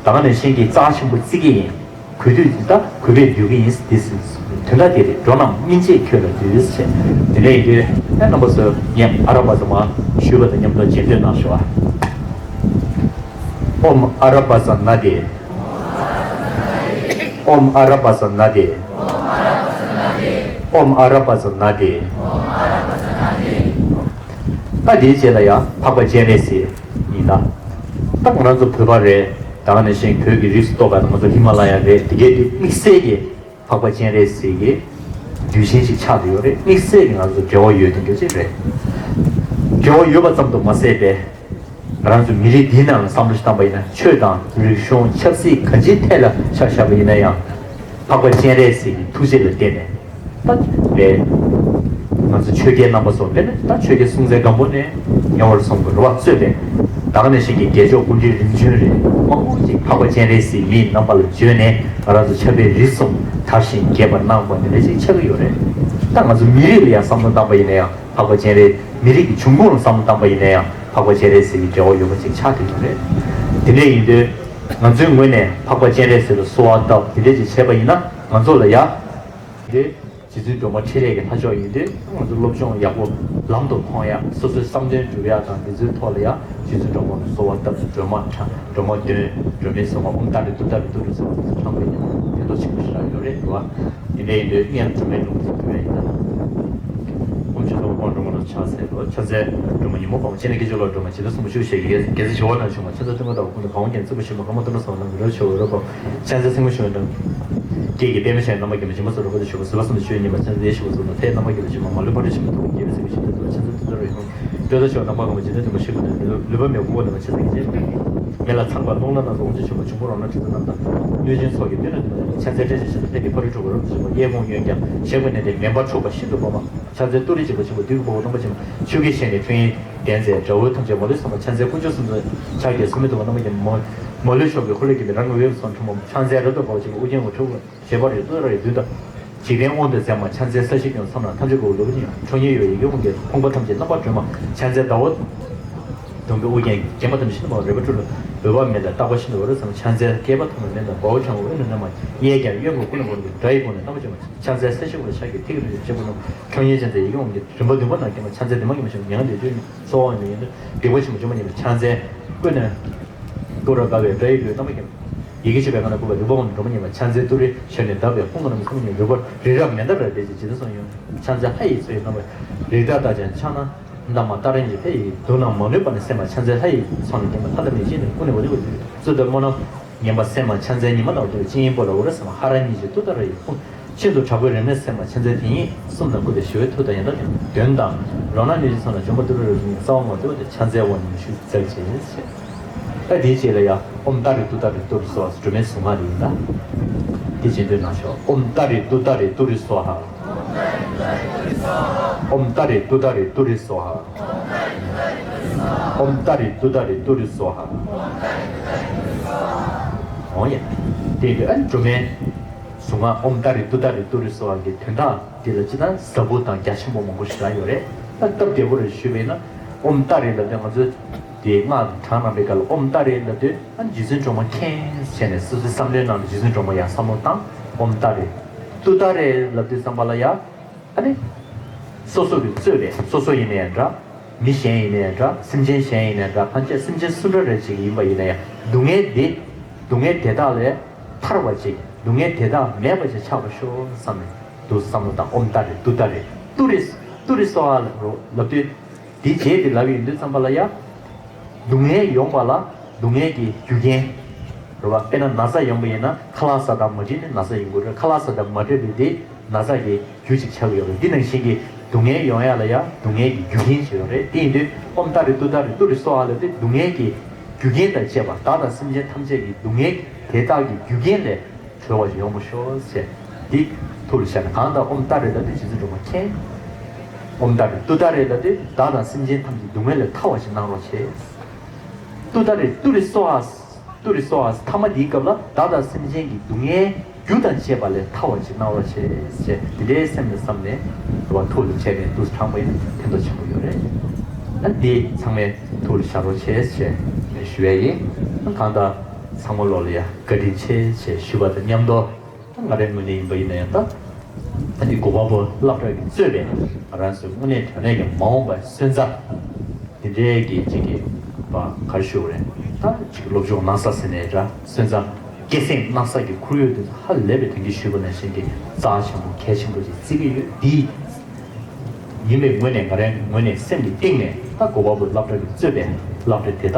ད་ག་ནང་བཞིན་གྱི་རྩ་ཆེན་པོ་བརྩི་གི་ཡིན། གུས་འདུད་ད་གུས་པས་འདུད་ཀྱི་ཡིན། འདི་དོན་དག་དེ་རེད། འགྲོ་རྣམས་སྨིན་བྱེད་ཁྱོད་ལ་འདུད་ཟེར། དེ་འདྲ་ཡིན་དུས་ཨེ་རྣམ་པ་ཚོ་ངས་ཨ་ར་པ་ཙ་མ་ཞུས་པ་དང་མཉམ་དུ་རྗེས་ཟློས་གནང་ཞུ་བ། ཨོཾ་ཨ་ར་པ་ཙ་ན་དེ། ཨོཾ་ཨ་ར་པ་ཙ་ན་དེ། ཨོཾ་ཨ་ར་པ་ཙ་ན་དེ། ད་དེའི་རྗེས་ལ་ཡང་འཕགས་པ་སྤྱན་རས་གཟིགས་ཡིན་ལ། ད་ང་རང་ཚོ་བོད་པ་རེད། ད་ག་ནང་བཞིན་བོད་ཀྱི་རིགས་སུ་གཏོགས་པ་ང་ཚོ་ཧི་མ་ལ་ཡ་རེད། དེ་གའི་དེ་དམིགས་བསལ་གྱི་འཕགས་པ་སྤྱན་རས་གཟིགས་ཀྱི་གདུལ་ཞིང་ཞིག་ཆགས་ཏེ་ཡོད་རེད། དམིགས་བསལ་གྱི་ང་ཚོ་འབྲེལ་བ་ཡོད་དེ་འདྲ་ཅིག་རེད། འབྲེལ་བ་ཡོད་པ་ཙམ་དུ་མ་ཟད་པའི་ང་རང་ཚོ་མི་རིགས་འདིའི་ནང་ལ་བསམ་བློ་ཞིག་བཏང་པ་ཡིན་ན་ཆོས་དང་རིག་གཞུང་ཆབ་སྲིད་གང་ཅིའི་ཐད་ལ་ཆ་བཞག་པ་ཡིན་ན་ཡང་། འཕགས་པ་སྤྱན་རས་གཟིགས་ཀྱི་ཐུགས་རྗེ་ལ་བརྟེན་ནས་ད་རེད། ང་ཚོ་ཆོས་རྒྱལ་རྣམ་པ་ཚོ་དཔེར་ན་ད་ཆོས་རྒྱལ་སྲོང་བཙན་སྒམ་པོ་ནས་མྱུར་བར་སོང་དགོས་རེད་བ། གཙོས་པའི་ད་ག་ནང་བཞིན་གྱི་རྒྱལ་མཆོག་སྐུ་ཕྲེང་རིམ་བྱོན་རེད། མང་པོ་ཅིག་འཕགས་པ་སྤྱན་རས་གཟིགས་མིའི་རྣམ་པ་ལ་བྱོན་ནས་ང་རང་ཚོ་ཆབ་དཔལ་རིགས་གསུམ་དར་ཞིང་རྒྱས་པར་གནང་བ་འདི་འདྲ་ཅིག་ཆགས་ཀྱི་ཡོད་རེད། ད་ང་ཚོ་མི་རིགས་ལ་ཡང་བསམ་བློ་བཏང་པ་ཡིན་ན་ཡང་། འཕགས་པ་སྤྱན་རས་མི་རིགས་ཀྱི་འབྱུང་ཁུངས་ལ་བསམ་བློ་བཏང་པ་ཡིན་ན་ཡང་འཕགས་པ་སྤྱན་རས་གཟིགས་ཀྱི་འབྲེལ་བ་ཡོད་པ་ཅིག་ཆགས་བསྡད་ཀྱི་རེད། དེ་འདྲ་ཡིན་དུས་ང་ཚོའི་ངོས་ནས་འཕགས་པ་སྤྱན་རས་གཟིགས་ལ་གསོལ་བ་བཏབ་དེ་འདྲ་ཅིག་བྱས་པ་ཡིན་ན་ང་ཚོ་ལ་ཡ། དེ་རྗེ་བཙུན་སྒྲོལ་མ་ཁྲི་རལ་གྱི་ལྷ་མཆོག་ཡིན་དུས་ང་ཚོ་སློབ་སྦྱོང་ཡག་པོ་ལམ་དུ་ལྷོང་ཡ། སོ་སོའི་བསམ་དོན་འགྲུབ་ཡ་དང་དེ་ཚོའི་ཐོག་ལ་ཡ་རྗེ་བཙུན་སྒྲོལ་མ་ལ་གསོལ་བ་བཏབ། སྒྲོལ་མ་བགྲང་། སྒྲོལ་མ་འདོན། སྒྲོལ་མའི་གཟུངས་སྔགས་ཨོཾ་ཏཱ་རེ་ཏུཏྟཱ་རེ་ཏུ་རེ་ཟེར་བ་དེ་ཚོ་བགྲངས་པ་ཡིན་ན་ཕན་ཐོགས་ཆེན་པོ་ཞེ་དྲག་ཡོད་རེད་འདུག་བ། དེ་འདྲ་ཡིན་དུས་སྔོན་ལ་སྒྲོལ་མའི་ལུང་ཚིག་ཕུལ་བ་ཡིན་ན། ཨོཾ་ཆོས་སྐྱོང་དབང་སྒྲོལ་མ་ལ་ ཕྱག་འཚལ་ལོ། ཕྱག་འཚལ་སྒྲོལ་མ་ཉོན་མོངས་པ་མོ། སྤྱན་ནི་སྐད་ཅིག་གློག་སྒྲོན་མ། ཇི་ལྟར་གསུང་པ་ཆུ་བཞི་ཞལ་གྱི་རྒྱལ་སྲས་ཞི་བ་ལྷ་ཞུ་མ། ཕྱག་འཚལ་སྟོན་ཀ་དང་པོ་ཀུན་ཏུ་གང་བ་ཀུན་ནས་བརྩེགས་པ་ཞི་བ་དཀར་མོ་གཏུམ་པོ་སོགས་ལམ་གྱི་རོལ་ཆེ་བ་རོལ་པ། ཕྱག་འཚལ་སེན་མོ་ཞུ་བ་དང་། སྐད་ཀྱི་པདྨ་ཞལ་རྣམ་པར་བརྒྱན་པ། འཇིགས་མ་སོགས་རོ་ཁ་དང་བཅས་པ། གཟུགས་པ་གསུམ་དང་སྤྱོད་ཡུལ་ཉིད་མ། ཕྱག་འཚལ་ཞི་བ་གཟུགས་དང་། ཕྱག་རྣམ་པར་བརྒྱན་པ་ཞི་བ་མ། ལུས་འཕགས་རིགས་ཞི་བ་གཟུགས་དང་། ལྷའི་རྣམ་པར་བརྒྱན་པ་ཞི་བ་མ། མ་ལུས་འཕགས་རིགས་ཞི་བ་དང་། ཕྱག་འཚལ་ཏུཏྟཱ་ར་ཡི་ཧཱུྃ། འགྲོ་དང་བྱེད་པ་དང་པ་ཀ་མ་འཇིག་རྟེན་བདུན་པ་ཞི་བ་དང་། ལུས་པ་མེད་པ་དགུ་པ་ནང་པ། ཕྱག་འཚལ་བརྒྱད་ཅན། ལུས་པ་མེད་པ་དགུ་པ་ནང་པ་ཕྱག་འཚལ་བརྒྱད་ཅན། མེ་ལ་ཚངས་པ་རླུང་ལ་སྣང་མཛད་དབང་ཕྱུག་ཆེན་པོ། འབྱུང་པོ་རོ་ལངས་དྲི་ཟ་རྣམས་དང་། གནོད་སྦྱིན་ཚོགས་ཀྱིས་མདུན་ལ་འདུད་པ། ཕྱག་འཚལ་བཀྲ་ཤིས་ཤིན་ཏུ་ཕེབས་ཀྱིས། ཕ་རོལ་ཕྱོགས་ཀྱི་རོ་ཁ་དང་བཅས་པ། གཡས་བསྐུམ་གཡོན་བརྐྱང་ཞབས་ཀྱིས་མནན་ཏེ། མེ་འབར་འཁྲུགས་པ་ཤིན་ཏུ་སྦོམ་མ། ཕྱག་འཚལ་ཏུ་རེ་འཇིགས་པ་ཆེན་པོ་བདུད་ཀྱི་དཔའ་བོ་རྣམ་པ་ཆེན་པོ། ཆུ་སྐྱེས་བཞད་ནས་ཁྲོད་དབྱིངས་ལྡན་མཛད་དགྲ་བོ་ཐམས་ཅད་མ་ལུས་ཟིན་པ། ཕྱག་འཚལ་དཀོན་མཆོག་གསུམ་མཚོན་ཕྱག་རྒྱའི་མཚོ་མོས་གཏུགས་པ་རྣམ་པར་བརྒྱན་པ། མ་ལུས་ཕྱོགས་ཀྱི་འཁོར་ལོས་བརྒྱན་པའི་རང་གི་འོད་ཟེར་ཁྲོ་མོ། ཕྱག་འཚལ་རབ་ཏུ་འབར་བ་ཆེན་པོ་ཨོ་རྒྱན་དབང་ཕྱུག་ཞལ་དཔར་ཡོད། ཏུཏྟཱ་ར་ཡི་མདུན་དུ་འཇིག་རྟེན་དབང་དུ་མཛད་མ། ཕྱག་འཚལ་ས་གཞི་ཀུན་ཏུ་མཚམས་ལ་ཐམས་ཅད་བསྐོར་བ། ལུས་པ་ཉིད་ཁྲོ་གཉེར་ཡོད་པའི་ཡི་གེ་ཧཱུྃ་གིས་ཕོངས་པ་ཐམས་ཅད་རྣམ་པར་སྒྲོལ་མ། ཕྱག་འཚལ་ཟླ་བ་བདུན་པའི་དབུ་རྒྱན་བརྒྱན་པ་ཐམས་ཅད་ཤིན་ཏུ་མང་བ། རོལ་པ་དཀྲོལ་ལ་འོས་པ་མེད་ལ། རྟག་པ་ཤིན་ཏུ་འོད་རབ་གསལ་མ། ཕྱག་འཚལ་བསྐལ་པ་ཐོག་མའི་མེ་དང་། དཔའ་བོ་འཆང་བའི་དབུས་ན་བསྣམས་མ། གཡས་བརྐྱང་གཡོན་བསྐུམ་སྐུ་ལ་འཁོར་ལོ་བརྒྱུ། དགྲ་ཡི་དཔུང་ནི་རྣམ་པར་འཇོམས་མ། ཕྱག་འཚལ་ས་གཞི་དབུས་ལ་ཕྱག་གི་ཐིག་ལེ་ཁྲོ་ཆུ་སྤྱི་བོ་རྣམས། ཁྲོ་གཉེར་ཅན་མཛད་ཡི་གེ་ཧཱུྃ་གིས། རིམ་པ་བདུན་པ་ནང་བརྒྱན་པ། ཕྱག་འཚལ་བདེ་བ་མངོན་པར་ཤར་བའི། མྱ་ངན་འདས་མཆོད་ཡོན། གསོལ་བ་འོ་མའི་ཡོན་ཏན། སྡིག་པ་ཆེན་པོ་བཅོམ་པ་ཉིད་མ། ཕྱག་འཚལ་ཀུན་ནས་བསྐོར་རབ་དགའ་བའི། དགྲ་ཡི་རྒོད་རྣམ་པར་བརྒྱན་པ། ཡི་གེ་མཆོད་པའི་ཁ་ནང་བཀོད་པ། རིག་པ་དབང་ནི་སྒྲོལ་མ་ཉིད་མ། ཕྱག་འཚལ་ཏུ་རེ་ཞལ་ནས་བརྡབས་པའི། ཕུང་ཁམས་རྣམས་སེམས་ཉིད་རོལ་པར། རི་རབ་མནྡ་ར་བྲལ་ཞིང་ཇི་ལྟར་སོང་ཡོང་། ཕྱག་འཚལ་ལྷ་ཡི་མཚོ་ཡི་རྣམ་པར། རི་དྭགས་རྟགས་ཅན་ཕྱག་ན་བདག་མ་ཏཱ་ར་གཉིས་ཕྱག་ཡི། དུག་རྣམས་མ་ལུས་པ་ནི་སེལ་མ། ཕྱག་འཚལ་ལྷ་ཡི་མཚོ་ནི་བརྒྱན་པ། ལྷ་དང་མིའི་སྤྱན་ནི་ཀུན་ནས་འོད་ཟེར་འཕྲོ། རྩོད་ཟླ་སྨོན་ལམ་ངན་པ་སེལ་མ། ཕྱག་འཚལ་ཉི་མ་ལྟ་བུ་སྤྲོ་བའི། སྤྱན་གཡས་པོ་ལ་འོད་རབ་གསལ་མ། ཧ་ར་གཉིས་ཀྱི་ཏུཏྟཱ་ར་ཡི་ཧཱུྃ། ཤིན་ཏུ་དྲག་པོའི་རིམས་ནད་སེལ་མ། ཕྱག་འཚལ་དེ་ཉིད་གསུམ་དང་བཀོད་པའི་ཞི་བའི་མཐུ་དང་ཡང་དག་ལྡན། དོན་དང་རོ་ལངས་གནོད་སྦྱིན་ཚོགས་རྣམས་འཇོམས་པ་ཏུ་རེ་རོ་ཞིག་ཉིད། རྩ་བ་ངོར་འདུ་བ་དེ། ཕྱག་འཚལ་འོ་ནི་མིང་ཞུ་རྩལ་ཆེ་ཞེས། ད་དེའི་རྗེས་ལ་ཡང་ཨོཾ་ཏཱ་རེ་ཏུཏྟཱ་རེ་ཏུ་རེ་སྭཱ་ཧཱ་སྒྲོལ་མའི་གཟུངས་སྔགས་དེ་ཡིན་ད། དེ་རྗེས་ཟློས་གནང་ཤོག་ཨོཾ་ཏཱ་རེ་ཏུཏྟཱ་རེ་ཏུ་རེ་སྭཱ་ཧཱ། ཨོཾ་ཏཱ་རེ་ཏུཏྟཱ་རེ་ཏུ་རེ་སྭཱ་ཧཱ། ཨོཾ་ཏཱ་རེ་ཏུཏྟཱ་རེ་ཏུ་རེ་སྭཱ་ཧཱ། འོ་ཡ། དེ་ཡིན་དུས་ཨ་ནི་སྒྲོལ་མའི་གཟུངས་སྔགས་ཨོཾ་ཏཱ་རེ་ཏུཏྟཱ་རེ་ཏུ་རེ་སྭཱ་ཧཱ་གི་དོན་དག་འདི་ལ་ཅི་ལྟར་ཟབ་པོ་དང་རྒྱ་ཆེན་པོ་མང་པོ་ཞིག་རག་ཡོད་རེད། ད་སྟབས་བདེ་པོ་རེ་ཞུས་པས་ན་ཨོཾ་ཏཱ་རེ་ལབ་དུས་ང་ཚོས་དེ་སྔགས་དང་གྲངས་གནང་པའི་སྐབས་ལ་ཨོཾ་ཏཱ་རེ་ལབ་དུས་ཨ་རྗེ་བཙུན་སྒྲོལ་མ་མཁྱེན་བྱས་ནས་སོ་སོའི་བསམ་བློའི་ནང་ལ་རྗེ་བཙུན་སྒྲོལ་མ་ཡང་བསམ་བློ་བཏང་། ཨོཾ་ཏཱ་རེ། ཏུཏྟཱ་རེ་ལབ་དུས་ཙམ་པ་ལ་ཡ། ཨ་ནི། སོ་སོ་གིས་གཙོས་པའི་སོ་སོ་ཡིན་ན་ཡང་འདྲ། མི་གཞན་ཡིན་ན་ཡང་འདྲ། སེམས་ཅན་གཞན་ཡིན་ན་ཡང་འདྲ། ཕན་ཆད་སེམས་ཅན་སུ་འདྲ་རེ་ཅིག་ཡིན་པ་ཡིན་ན་ཡང་སྡུག་བསྔལ་འདི། སྡུག་བསྔལ་དེ་དག་ལས་ཐར་བ་ཅིག་སྡུག་བསྔལ་དེ་དག་མེད་པ་ཅིག་ཆགས་པར་ཤོག་བསམ་ནས་འདུག་བསམ་བློ་བཏང་། ཨོཾ་ཏཱ་རེ་ཏུཏྟཱ་རེ་ཏུ་རེ་ཏུ་རེ་སྭཱ་ཧཱ་ལབ་དུས། དེའི་རྗེས་དེ་ལབ་ཡོང་དུས་ཙམ་པ་ལ་ཡ། སྡུག་བསྔལ་ཡོང་བ་ལ་སྡུག་བསྔལ་གྱི་རྒྱུ་རྐྱེན། རེད་བ། དཔེར་ན་ན་ཚ་ཡོང་བ་ཡིན་ན་ཁ་ལག་ཟ་དང་མ་བྲིས་ནས་ན་ཚ་ཡོང་གི་རེད། ཁ་ལག་ཟ་དང་མ་བྲིས་པའི་དེ་ན་ཚ་གི་རྒྱུ་ཅིག་ཆགས་ཀྱི་ཡོད་རེད། འདི་ནང་བཞིན་གྱི་སྡུག་བསྔལ་ཡོང་ཡ་ལ་ཡ་སྡུག་བསྔལ་གྱི་རྒྱུ་རྐྱེན་ཅིག་ཡོད་རེད། དེ་ཡིན་དུས་ཨོཾ་ཏཱ་རེ་ཏུཏྟཱ་རེ་ཏུ་རེ་སྭཱ་ཧཱ་ལབ་དུས་སྡུག་བསྔལ་གྱི་རྒྱུ་རྐྱེན་དང་བཅས་པ་བདག་དང་སེམས་ཅན་ཐམས་ཅད་ཀྱི་སྡུག་བསྔལ་དེ་དག་གི་རྒྱུ་རྐྱེན་ལས་གྲོལ་བ་ཞིག་ཡོང་བར་ཤོག་ཟེར། འདི་ཐུགས་ལ་བཞག་ནས། གང་ལྟར་ཨོཾ་ཏཱ་རེ་ལབ་དུས་རྗེ་བཙུན་སྒྲོལ་མ་མཁྱེན། ཨོཾ་ཏཱ་རེ་ཏུཏྟཱ་རེ་ལབ་དུས་བདག་དང་སེམས་ཅན་ཐམས་ཅད་སྡུག་བསྔལ་ལས་ཐར་བ་ཞིག་གནང་རོགས་བྱེད། ཏུཏྟཱ་རེ་ཏུ་རེ་སྭཱ་ཧཱ། ཏུ་རེ་སྭཱ་ཧཱ། ཐ་མ་འདིའི་སྐབས་ལ་བདག་དང་སེམས་ཅན་གྱི་སྡུག་བསྔལ་རྒྱུ་དང་བཅས་པ་ལས་ཐར་བ་ཞིག་གནང་རོགས་བྱེད་ཅེས་དེ་འདྲའི་སེམས་ནས་བསམ་ནས་རེ་བ་ཐུགས་ལ་བྱས་ནས་ཏུ་རེ་དྲངས་པ་ཡིན་ན་ཕན་ཐོགས་ཆེན་པོ་ཡོད་རེད། ཨ་འདི་ཚང་མས་ཐུགས་ལ་བཞག་རོགས་བྱེད་ཅེས་ཞུ་ཡ་ཡིན། གང་ལྟར་ཚང་མ་ལོག་ལ་ཡ་བཀའ་དྲིན་ཆེ་ཞེས་ཞུ་བ་དང་མཉམ་དུ། ང་རའི་ངོས་ནས་ཡིན་པ་ཡིན་ན་ཡང་ད། ད་འདི་གོ་བ་པོ་སློབ་གྲྭ་གིས་གཙོས་པའི་ང་རང་ཚོའི་དངོས་གནས་དྲང་གནས་ཀྱི་མ་འོངས་པའི་སོན་རྩ། འདི་འདྲའི་གི་ཅིག་གི་པ་ག་རེ་ཞུ་དགོས་རེད། ད་ཅིག་སློབ་སྦྱོང་གནང་ས་ཟེར་ནའི་འདྲ། སོན་རྩ་སྐྱེད་སྲིང་གནང་ས་གི་ཁོར་ཡུག་དེ་ཚོ་ཧ་ལས་པའི་དོན་གྱིས་ཞུས་པ་ནང་བཞིན་གྱི་རྩ་ཆེན་པོ་གལ་ཆེན་པོ་ཅིག་བརྩི་གི་ཡོད། འདི་ཡིན་པའི་ངོས་ནས་ང་རའི་ངོས་ནས་སེམས་ཀྱི་གཏིང་ནས་ད་གོ་བ་པོ་སློབ་གྲྭ་གིས་གཙོས་པའི་སློབ་གྲྭ་དེ་དག་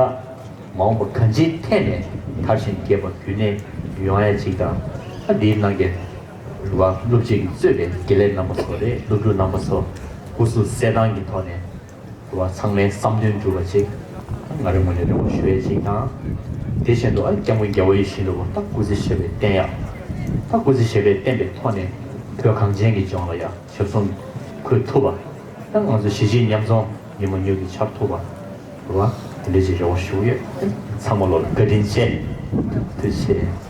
མ་འོངས་པ་གང་ཅིའི་ཐད་ནས་དར་ཞིང་རྒྱས་པ་རྒྱུན་གནས་ཡོང་ཡ་ཅིག་དང་། ཨ་འདིའི་ནང་གི་རུ་བ་སློབ་སྤྱི་གིས་གཙོས་པའི་དགེ་ལས་རྣམ་པ་ཚོ་རེད། སློབ་ཕྲུག་རྣམ་པ་ཚོ་སྐུ་གཟུགས་གསལ་ཐང་གི་ཐོག་ནས་རུ་བ་ཚང་མའི་བསམ་དོན་འགྲུབ་པ་ཅིག་ང་རའི་ངོས་ནས་རེ་བ་ཞུ་ཡ་ཅིག་དང་། དེ་བཞིན་དུ་ཨ་སྐྱབས་མགོན་རྒྱལ་བ་ཡིད་བཞིན་ནོར་བུ་ད་སྐུ་ཚེ་ཞབས་པད་བརྟན་ཡ། ད་སྐུ་ཚེ་ཞབས་པད་བརྟན་པའི་ཐོག་ནས་བོད་གངས་ཅན་གྱི་ལྗོངས་ལ་ཡ་ཞབས་ཟུང་འཁོད་ཐུབ་པ། ད་ང་ཚོ་གཞིས་བྱེས་མཉམ་འཛོམས་ཉིན་མོ་མྱུར་དུ་འཆར་ཐུབ་པ། རེད་བ། དེ་འདྲ་ཅིག་རེ་བ་ཞུ་གི་ཡོད། ཚང་མ་ལོག་ལ་བཀའ་དྲིན་ཆེ། ཐུགས་རྗེ་ཆེ།